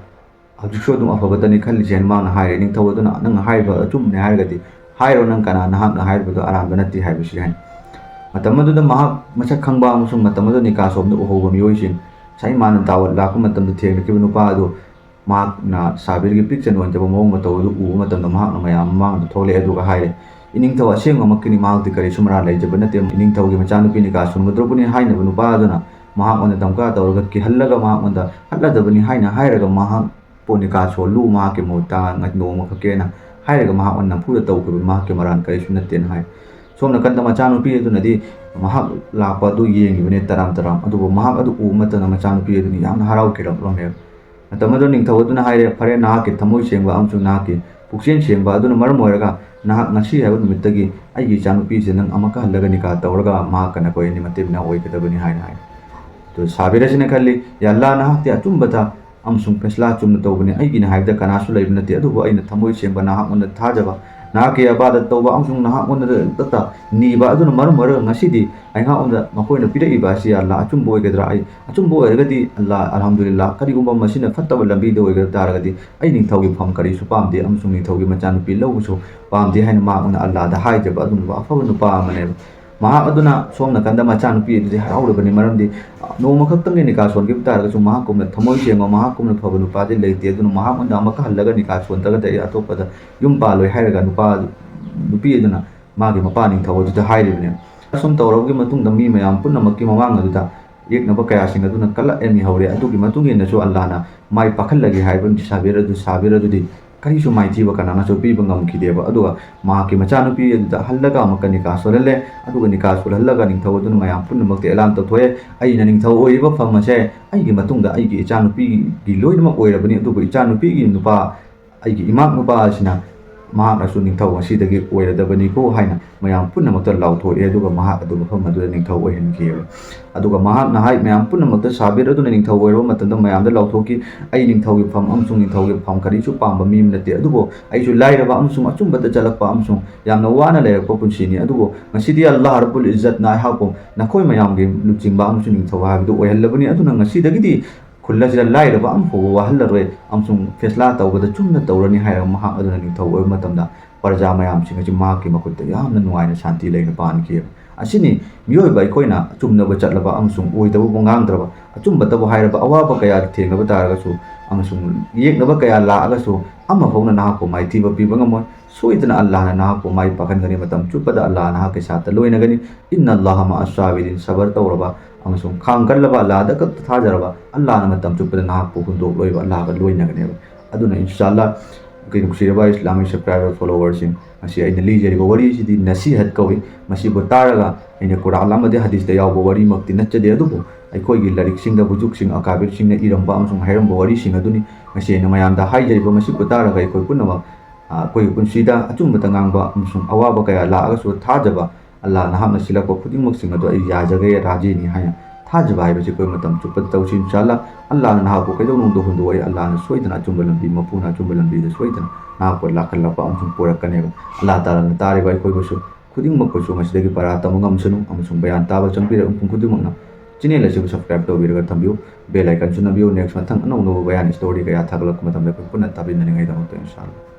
ꯍꯧꯖꯤꯛꯁꯨ ꯑꯗꯨꯝ ꯑꯐꯕꯇꯅꯤ ꯈꯜꯂꯤꯁꯦ" ꯍꯥꯏꯅ ꯃꯥꯅ ꯍꯥꯏꯔꯦ꯫ ꯅꯤꯡꯊꯧ ꯑꯗꯨꯅ, "ꯅꯪꯅ ꯍꯥꯏꯔꯤꯕ ꯑꯆꯨꯝꯕꯅꯤ ꯍꯥꯏꯔꯒꯗꯤ ꯍꯥꯏꯔꯣ, ꯅꯪ ꯀꯅꯥ, ꯅꯍꯥꯛꯅ ꯍꯥꯏꯔꯤꯕꯗꯣ ꯑꯔꯥꯟꯕ ꯅꯠꯇꯦ" ꯍꯥꯏꯕꯁꯤ ꯍꯥꯏꯅ꯫ ꯃꯇꯝ ꯑꯗꯨꯗ ꯃꯍꯥꯛ ꯃꯁꯛ ꯈꯪꯕ ꯑꯃꯁꯨꯡ ꯃꯇꯝ ꯑꯗꯨꯗ ꯅꯤꯀꯥ ꯁꯣꯝꯗ ꯎꯍꯧꯕ ꯃꯤꯑꯣꯏꯁꯤꯡ, ꯉꯁꯥꯏ ꯃꯥꯅ ꯗꯥꯋꯠ ꯂꯥꯛꯄ ꯃꯇꯝꯗ ꯊꯦꯡꯅꯈꯤꯕ ꯅꯨꯄꯥ ꯑꯗꯨ, ꯃꯍꯥꯛꯅ ꯁꯥꯕꯤꯔꯒꯤ ꯄꯤꯛꯆ ꯅꯣꯟꯖꯕ ꯃꯑꯣꯡ ꯃꯇꯧ ꯑꯗꯨ ꯎꯕ ꯃꯇꯝꯗ ꯃꯍꯥꯛꯅ ꯃꯌꯥꯝ ꯃꯃꯥꯡꯗ ꯊꯣꯛꯂꯛꯑꯦ꯫ ꯑꯗꯨꯒ ꯍꯥꯏꯔꯦ, "ꯏꯅꯤꯡꯊꯧ ꯑꯁꯦꯡꯕꯃꯛꯀꯤꯅꯤ, ꯃꯍꯥꯛꯇꯤ ꯀꯔꯤꯁꯨ ꯃꯔꯥꯜ ꯂꯩꯖꯕ ꯅꯠꯇꯦ꯫ ꯏꯅꯤꯡꯊꯧꯒꯤ ꯃꯆꯥꯅꯨꯄꯤ ꯅꯤꯀꯥ ꯁꯣꯟꯒꯗꯧꯔꯕꯅꯤ" ꯍꯥꯏꯅꯕ ꯅꯨꯄꯥ ꯑꯗꯨꯅ ꯃꯍꯥꯛꯉꯣꯟꯗ ꯙꯝꯀꯥ ꯇꯧꯔꯒ ꯀꯤꯍꯜꯂꯒ ꯃꯍꯥꯛꯉꯣꯟꯗ ꯍꯥꯠꯂꯗꯕꯅꯤ ꯍꯥꯏꯅ ꯍꯥꯏꯔꯒ ꯃꯍꯥꯛ ꯄꯣꯠ ꯅꯤꯀꯥ ꯁꯣꯜꯂꯨ ꯃꯍꯥꯛꯀꯤ ꯃꯍꯨꯠꯇ ꯅꯣꯡꯃ ꯈꯛꯀꯦꯅ ꯍꯥꯏꯔꯒ ꯃꯍꯥꯛ ꯑꯣꯏꯅ ꯅꯝꯐꯨꯗ ꯇꯧꯈꯤꯕ ꯃꯍꯥꯛꯀꯤ ꯃꯔꯥꯟ ꯀꯔꯤꯁꯨ ꯅꯠꯇꯦꯅ ꯍꯥꯏ꯫ ꯁꯣꯝ ꯅꯥꯀꯟꯗ ꯃꯆꯥꯅꯨꯄꯤ ꯑꯗꯨꯅꯗꯤ ꯃꯍꯥꯛ ꯂꯥꯛꯄ ꯑꯗꯨ ꯌꯦꯡꯉꯤꯕꯅꯦ ꯇꯔꯥꯝ ꯇꯔꯥꯝ꯫ ꯑꯗꯨꯕꯨ ꯃꯍꯥꯛ ꯑꯗꯨ ꯎꯕ ꯃꯇꯝꯗ ꯃꯆꯥꯅꯨꯄꯤ ꯑꯗꯨꯅ ꯌꯥꯝꯅ ꯍꯔꯥꯎꯈꯤꯔꯛꯂꯝꯃꯦꯕ꯫ ꯃꯇꯝ ꯑꯗꯨꯗ ꯅꯤꯡꯊꯧ ꯑꯗꯨꯅ ꯍꯥꯏꯔꯦ, "ꯐꯔꯦ, ꯅꯍꯥꯛꯀꯤ ꯊꯃꯣꯏ ꯁꯦꯡꯕ ꯑꯃꯁꯨꯡ ꯅꯍꯥꯛꯀꯤ ꯄꯨꯛꯆꯦꯜ ꯁꯦꯡꯕ ꯑꯗꯨꯅ ꯃꯔꯝ ꯑꯣꯏꯔꯒ ꯅꯍꯥꯛ ꯉꯁꯤ ꯍꯥꯏꯕ ꯅꯨꯃꯤꯠꯇꯒꯤ ꯑꯩꯒꯤ ꯏꯆꯥꯅꯨꯄꯤꯁꯦ ꯅꯪ ꯑꯃꯨꯛꯀ ꯍꯜꯂꯒ ꯅꯤꯀꯥ ꯇꯧꯔꯒ ꯃꯍꯥꯛꯀ ꯅꯈꯣꯏ ꯑꯅꯤ ꯃꯇꯩ ꯃꯅꯥꯎ ꯑꯣꯏꯒꯗꯕꯅꯤ" ꯍꯥꯏꯅ ꯍꯥꯏ꯫ ꯑꯗꯨ ꯁꯥꯕꯤꯔ ꯑꯁꯤꯅ ꯈꯜꯂꯤ, "ꯌꯥ ꯑꯜꯂꯥ, ꯅꯍꯥꯛꯇꯤ ꯑꯆꯨꯝꯕꯗ ꯑꯃꯁꯨꯡ ꯐꯦꯁꯂꯥ ꯆꯨꯝꯅ ꯇꯧꯕꯅꯤ꯫ ꯑꯩꯒꯤꯅꯤ ꯍꯥꯏꯕꯗ ꯀꯅꯥꯁꯨ ꯂꯩꯕ ꯅꯠꯇꯦ, ꯑꯗꯨꯕꯨ ꯑꯩꯅ ꯊꯃꯣꯏ ꯁꯦꯡꯕ ꯅꯍꯥꯛꯉꯣꯟꯗ ꯊꯥꯖꯕ, ꯅꯍꯥꯛꯀꯤ ꯏꯕꯥꯗꯠ ꯇꯧꯕ ꯑꯃꯁꯨꯡ ꯅꯍꯥꯛꯉꯣꯟꯗ ꯈꯛꯇ ꯅꯤꯕ ꯑꯗꯨꯅ ꯃꯔꯝ ꯑꯣꯏꯔꯒ ꯉꯁꯤꯗꯤ ꯑꯩꯍꯥꯛꯉꯣꯟꯗ ꯃꯈꯣꯏꯅ ꯄꯤꯔꯛꯏꯕ ꯑꯁꯤ, ꯌꯥ ꯑꯜꯂꯥ, ꯑꯆꯨꯝꯕ ꯑꯣꯏꯒꯗ꯭ꯔꯥ? ꯑꯩ ꯑꯆꯨꯝꯕ ꯑꯣꯏꯔꯒꯗꯤ, ꯑꯜꯂꯥ, ꯑꯜꯍꯝꯗꯨꯂꯤꯜꯂꯥ, ꯀꯔꯤꯒꯨꯝꯕ ꯃꯁꯤꯅ ꯐꯠꯇꯕ ꯂꯝꯕꯤꯗ ꯑꯣꯏꯒꯗꯕ ꯇꯥꯔꯒꯗꯤ ꯑꯩ ꯅꯤꯡꯊꯧꯒꯤ ꯐꯝ ꯀꯔꯤꯁꯨ ꯄꯥꯝꯗꯦ ꯑꯃꯁꯨꯡ ꯅꯤꯡꯊꯧꯒꯤ ꯃꯆꯥꯅꯨꯄꯤ ꯂꯧꯕꯁꯨ ꯄꯥꯝꯗꯦ" ꯍꯥꯏꯅ ꯃꯍꯥꯛꯅ ꯑꯜꯂꯥꯗ ꯍꯥꯏꯖꯕ ꯑꯗꯨꯒꯨꯝꯂꯕ ꯑꯐꯕ ꯅꯨꯄꯥ ꯑꯃꯅꯦꯕ꯫ ꯃꯍꯥꯛ ꯑꯗꯨꯅ ꯁꯣꯝ ꯅꯥꯀꯟꯗ ꯃꯆꯥꯅꯨꯄꯤ ꯑꯗꯨꯗꯤ ꯍꯔꯥꯎꯔꯕꯅꯤ, ꯃꯔꯝꯗꯤ ꯅꯣꯡꯃ ꯈꯛꯇꯪꯒꯤ ꯅꯤꯀꯥ ꯁꯣꯟꯈꯤꯕ ꯇꯥꯔꯒꯁꯨ ꯃꯍꯥꯛꯀꯨꯝꯅ ꯊꯃꯣꯏ ꯁꯦꯡꯕ, ꯃꯍꯥꯛꯀꯨꯝꯅ ꯐꯕ ꯅꯨꯄꯥꯗꯤ ꯂꯩꯇꯦ, ꯑꯗꯨꯅ ꯃꯍꯥꯛꯉꯣꯟꯗ ꯑꯃꯨꯛꯀ ꯍꯜꯂꯒ ꯅꯤꯀꯥ ꯁꯣꯟꯗ꯭ꯔꯒꯗꯤ ꯑꯩ ꯑꯇꯣꯞꯄꯗ ꯌꯨꯝ ꯄꯥꯜꯂꯣꯏ ꯍꯥꯏꯔꯒ ꯅꯨꯄꯥ, ꯅꯨꯄꯤ ꯑꯗꯨꯅ ꯃꯥꯒꯤ ꯃꯄꯥ ꯅꯤꯡꯊꯧ ꯑꯗꯨꯗ ꯍꯥꯏꯔꯤꯕꯅꯦ꯫ ꯑꯁꯨꯝ ꯇꯧꯔꯕꯒꯤ ꯃꯇꯨꯡꯗ ꯃꯤ ꯃꯌꯥꯝ ꯄꯨꯝꯅꯃꯛꯀꯤ ꯃꯃꯥꯡ ꯑꯗꯨꯗ ꯌꯦꯛꯅꯕ ꯀꯌꯥꯁꯤꯡ ꯑꯗꯨꯅ ꯀꯜꯂꯛꯑꯦ ꯃꯤꯍꯧꯔꯦ꯫ ꯑꯗꯨꯒꯤ ꯃꯇꯨꯡ ꯏꯟꯅꯁꯨ ꯑꯜꯂꯥꯅ ꯃꯥꯏ ꯄꯥꯛꯍꯜꯂꯒꯦ ꯍꯥꯏꯕ ꯁꯥꯕꯤꯔ ꯑꯗꯨ, ꯁꯥꯕꯤꯔ ꯑꯗꯨꯗꯤ ꯀꯔꯤꯁꯨ ꯃꯥꯏꯊꯤꯕ ꯀꯅꯥꯅꯁꯨ ꯄꯤꯕ ꯉꯝꯈꯤꯗꯦꯕ꯫ ꯑꯗꯨꯒ ꯃꯍꯥꯛꯀꯤ ꯃꯆꯥꯅꯨꯄꯤ ꯑꯗꯨꯗ ꯍꯜꯂꯒ ꯑꯃꯨꯛꯀ ꯅꯤꯀꯥ ꯁꯣꯜꯍꯜꯂꯦ꯫ ꯑꯗꯨꯒ ꯅꯤꯀꯥ ꯁꯣꯜꯍꯜꯂꯒ ꯅꯤꯡꯊꯧ ꯑꯗꯨꯅ ꯃꯌꯥꯝ ꯄꯨꯝꯅꯃꯛꯇ ꯑꯦꯂꯥꯟ ꯇꯧꯊꯣꯛꯑꯦ, "ꯑꯩꯅ ꯅꯤꯡꯊꯧ ꯑꯣꯏꯔꯤꯕ ꯐꯝ ꯑꯁꯦ ꯑꯩꯒꯤ ꯃꯇꯨꯡꯗ ꯑꯩꯒꯤ ꯏꯆꯥꯅꯨꯄꯤꯒꯤ ꯂꯣꯏꯅꯃꯛ ꯑꯣꯏꯔꯕꯅꯤ, ꯑꯗꯨꯕꯨ ꯏꯆꯥꯅꯨꯄꯤꯒꯤ ꯅꯨꯄꯥ, ꯑꯩꯒꯤ ꯏꯃꯥꯛ ꯅꯨꯄꯥ ꯑꯁꯤꯅ ꯃꯍꯥꯛꯅꯁꯨ ꯅꯤꯡꯊꯧ ꯉꯁꯤꯗꯒꯤ ꯑꯣꯏꯔꯗꯕꯅꯤꯀꯣ" ꯍꯥꯏꯅ ꯃꯌꯥꯝ ꯄꯨꯝꯅꯃꯛꯇ ꯂꯥꯎꯊꯣꯛꯑꯦ꯫ ꯑꯗꯨꯒ ꯃꯍꯥꯛ ꯑꯗꯨ ꯃꯐꯝ ꯑꯗꯨꯗ ꯅꯤꯡꯊꯧ ꯑꯣꯏꯍꯟꯈꯤꯑꯕ꯫ ꯑꯗꯨꯒ ꯃꯍꯥꯛꯅ ꯍꯥꯏ, ꯃꯌꯥꯝ ꯄꯨꯝꯅꯃꯛꯇ ꯁꯥꯕꯤꯔ ꯑꯗꯨꯅ ꯅꯤꯡꯊꯧ ꯑꯣꯏꯔꯕ ꯃꯇꯝꯗ ꯃꯌꯥꯝꯗ ꯂꯥꯎꯊꯣꯛꯈꯤ, "ꯑꯩ ꯅꯤꯡꯊꯧꯒꯤ ꯐꯝ ꯑꯃꯁꯨꯡ ꯅꯤꯡꯊꯧꯒꯤ ꯐꯝ ꯀꯔꯤꯁꯨ ꯄꯥꯝꯕ ꯃꯤ ꯑꯃ ꯅꯠꯇꯦ, ꯑꯗꯨꯕꯨ ꯑꯩꯁꯨ ꯂꯥꯏꯔꯕ ꯑꯃꯁꯨꯡ ꯑꯆꯨꯝꯕꯗ ꯆꯠꯂꯛꯄ ꯑꯃꯁꯨꯡ ꯌꯥꯝꯅ ꯋꯥꯅ ꯂꯩꯔꯛꯄ ꯄꯨꯟꯁꯤꯅꯤ, ꯑꯗꯨꯕꯨ ꯉꯁꯤꯗꯤ ꯑꯜꯂꯥꯍ ꯔꯕꯨꯜ ꯏꯖꯠꯅ ꯑꯩꯍꯥꯛꯄꯨ ꯅꯈꯣꯏ ꯃꯌꯥꯝꯒꯤ ꯂꯨꯆꯤꯡꯕ ꯑꯃꯁꯨꯡ ꯅꯤꯡꯊꯧ ꯍꯥꯏꯕꯗꯨ ꯑꯣꯏꯍꯜꯂꯕꯅꯤ, ꯑꯗꯨꯅ ꯉꯁꯤꯗꯒꯤꯗꯤ ꯈꯨꯜ ꯑꯁꯤꯗ ꯂꯥꯏꯔꯕ ꯑꯃ ꯐꯥꯎꯕ ꯋꯥꯍꯜꯂꯔꯣꯏ ꯑꯃꯁꯨꯡ ꯐꯦꯁꯂꯥ ꯇꯧꯕꯗ ꯆꯨꯝꯅ ꯇꯧꯔꯅꯤ" ꯍꯥꯏꯔꯒ ꯃꯍꯥꯛ ꯑꯗꯨꯅ ꯅꯤꯡꯊꯧ ꯑꯣꯏꯕ ꯃꯇꯝꯗ ꯄ꯭ꯔꯖꯥ ꯃꯌꯥꯝꯁꯤꯡ ꯑꯁꯤ ꯃꯍꯥꯛꯀꯤ ꯃꯈꯨꯠꯇ ꯌꯥꯝꯅ ꯅꯨꯡꯉꯥꯏꯅ ꯁꯥꯟꯇꯤ ꯂꯩꯅ ꯄꯥꯟꯈꯤ꯫ ꯑꯁꯤꯅꯤ ꯃꯤꯑꯣꯏꯕ ꯑꯩꯈꯣꯏꯅ ꯑꯆꯨꯝꯅꯕ ꯆꯠꯂꯕ ꯑꯃꯁꯨꯡ ꯑꯣꯏꯗꯕꯕꯨ ꯉꯥꯡꯗ꯭ꯔꯕ, ꯑꯆꯨꯝꯕꯇꯕꯨ ꯍꯥꯏꯔꯕ, ꯑꯋꯥꯕ ꯀꯌꯥ ꯊꯦꯡꯅꯕ ꯇꯥꯔꯒꯁꯨ ꯑꯃꯁꯨꯡ ꯌꯦꯛꯅꯕ ꯀꯌꯥ ꯂꯥꯛꯑꯒꯁꯨ ꯑꯃꯐꯥꯎꯅ ꯅꯍꯥꯛꯄꯨ ꯃꯥꯏꯊꯤꯕ ꯄꯤꯕ ꯉꯝꯃꯣꯏ꯫ ꯁꯣꯏꯗꯅ ꯑꯜꯂꯥꯍꯅ ꯅꯍꯥꯛꯄꯨ ꯃꯥꯏ ꯄꯥꯛꯍꯟꯒꯅꯤ, ꯃꯇꯝ ꯆꯨꯞꯄꯗ ꯑꯜꯂꯥꯍ ꯅꯍꯥꯛꯀꯤ ꯁꯥꯠꯇ ꯂꯣꯏꯅꯒꯅꯤ꯫ ꯏꯟꯅ ꯑꯜꯂꯥꯍ ꯃꯥ ꯑꯁꯥꯕꯤꯔꯤꯟ, ꯁꯕꯔ ꯇꯧꯔꯕ ꯑꯃꯁꯨꯡ ꯈꯥꯡ ꯀꯜꯂꯕ, ꯑꯜꯂꯥꯍꯗ ꯈꯛꯇ ꯊꯥꯖꯔꯕ, ꯑꯜꯂꯥꯍꯅ ꯃꯇꯝ ꯆꯨꯞꯄꯗ ꯅꯍꯥꯛꯄꯨ ꯍꯨꯟꯗꯣꯛꯂꯣꯏꯕ, ꯑꯜꯂꯥꯍꯒ ꯂꯣꯏꯅꯒꯅꯦꯕ꯫ ꯑꯗꯨꯅ ꯏꯟꯁꯥ ꯑꯜꯂꯥꯍ, ꯑꯩꯈꯣꯏ ꯅꯨꯡꯁꯤꯔꯕ ꯏꯁꯂꯥꯃꯤꯛ ꯁꯕꯁꯀ꯭ꯔꯥꯏꯕꯔ ꯐꯣꯂꯣꯋꯔꯁꯤꯡ, ꯉꯁꯤ ꯑꯩꯅ ꯂꯤꯖꯔꯤꯕ ꯋꯥꯔꯤꯁꯤꯗꯤ ꯅꯁꯤꯍꯠ ꯀꯧꯏ꯫ ꯃꯁꯤꯕꯨ ꯇꯥꯔꯒ ꯑꯩꯅ ꯀꯨꯔꯥꯟ ꯑꯃꯗꯤ ꯍꯗꯤꯁꯇ ꯌꯥꯎꯕ ꯋꯥꯔꯤꯃꯛꯇꯤ ꯅꯠꯆꯗꯦ, ꯑꯗꯨꯕꯨ ꯑꯩꯈꯣꯏꯒꯤ ꯂꯥꯏꯔꯤꯛꯁꯤꯡꯗ, ꯕꯨꯖꯨꯛꯁꯤꯡ, ꯑꯀꯥꯕꯤꯔꯁꯤꯡꯅ ꯏꯔꯝꯕ ꯑꯃꯁꯨꯡ ꯍꯥꯏꯔꯝꯕ ꯋꯥꯔꯤꯁꯤꯡ ꯑꯗꯨꯅꯤ ꯉꯁꯤ ꯑꯩꯅ ꯃꯌꯥꯝꯗ ꯍꯥꯏꯖꯔꯤꯕ꯫ ꯃꯁꯤ ꯄꯨꯇꯥꯔꯒ ꯑꯩꯈꯣꯏ ꯄꯨꯝꯅꯃꯛ, ꯑ, ꯑꯩꯈꯣꯏꯒꯤ ꯄꯨꯟꯁꯤꯗ ꯑꯆꯨꯝꯕꯇ ꯉꯥꯡꯕ ꯑꯃꯁꯨꯡ ꯑꯋꯥꯕ ꯀꯌꯥ ꯂꯥꯛꯑꯒꯁꯨ ꯊꯥꯖꯕ, ꯑꯜꯂꯥꯍ ꯅꯍꯥꯛꯅ ꯁꯤꯜꯂꯛꯄ ꯈꯨꯗꯤꯡꯃꯛꯁꯤꯡ ꯑꯗꯨ ꯑꯩ ꯌꯥꯖꯒꯦ, ꯔꯥꯖꯤꯅꯤ ꯍꯥꯏꯅ ꯊꯥꯖꯕ ꯍꯥꯏꯕꯁꯤ ꯑꯩꯈꯣꯏ ꯃꯇꯝ ꯆꯨꯞꯄꯗ ꯇꯧꯁꯤ꯫ ꯏꯟꯁꯥ ꯑꯜꯂꯥꯍ, ꯑꯜꯂꯥꯍꯅ ꯅꯍꯥꯛꯄꯨ ꯀꯩꯗꯧꯅꯨꯡꯗ ꯍꯨꯟꯗꯣꯛꯑꯣꯏ꯫ ꯑꯜꯂꯥꯍꯅ ꯁꯣꯏꯗꯅ ꯑꯆꯨꯝꯕ ꯂꯝꯕꯤ, ꯃꯄꯨꯅ ꯑꯆꯨꯝꯕ ꯂꯝꯕꯤꯗ ꯁꯣꯏꯗꯅ ꯅꯍꯥꯛꯄꯨ ꯂꯥꯛꯍꯜꯂꯛꯄ ꯑꯃꯁꯨꯡ ꯄꯨꯔꯛꯀꯅꯦꯕ꯫ ꯑꯜꯂꯥꯍ ꯇꯥꯂꯥꯅ ꯇꯥꯔꯤꯕ ꯑꯩꯈꯣꯏꯕꯨꯁꯨ ꯈꯨꯗꯤꯡꯃꯛꯄꯨꯁꯨ ꯃꯁꯤꯗꯒꯤ ꯄꯔꯥ ꯇꯝꯕ ꯉꯝꯁꯅꯨ ꯑꯃꯁꯨꯡ ꯕꯌꯥꯟ ꯇꯥꯕ ꯆꯪꯕꯤꯔꯕ ꯃꯤꯄꯨꯝ ꯈꯨꯗꯤꯡꯃꯛꯅ ꯆꯦꯅꯦꯜ ꯑꯁꯤꯕꯨ ꯁꯕꯁꯀ꯭ꯔꯥꯏꯕ ꯇꯧꯕꯤꯔꯒ ꯊꯝꯕꯤꯌꯨ꯫ ꯕꯦꯜ ꯑꯥꯏꯀꯟꯁꯨ ꯅꯝꯕꯤꯌꯨ꯫ ꯅꯦꯛꯁ ꯃꯊꯪ ꯑꯅꯧ ꯑꯅꯧꯕ ꯕꯌꯥꯟ ꯁ꯭ꯇꯣꯔꯤ ꯀꯌꯥ ꯊꯥꯒꯠꯂꯛꯄ ꯃꯇꯝꯗ ꯑꯩꯈꯣꯏ ꯄꯨꯟꯅ ꯇꯥꯕꯤꯅꯅꯤꯡꯉꯥꯏꯗꯃꯛꯇ ꯏꯟꯁꯥ ꯑꯜꯂꯥꯍ꯫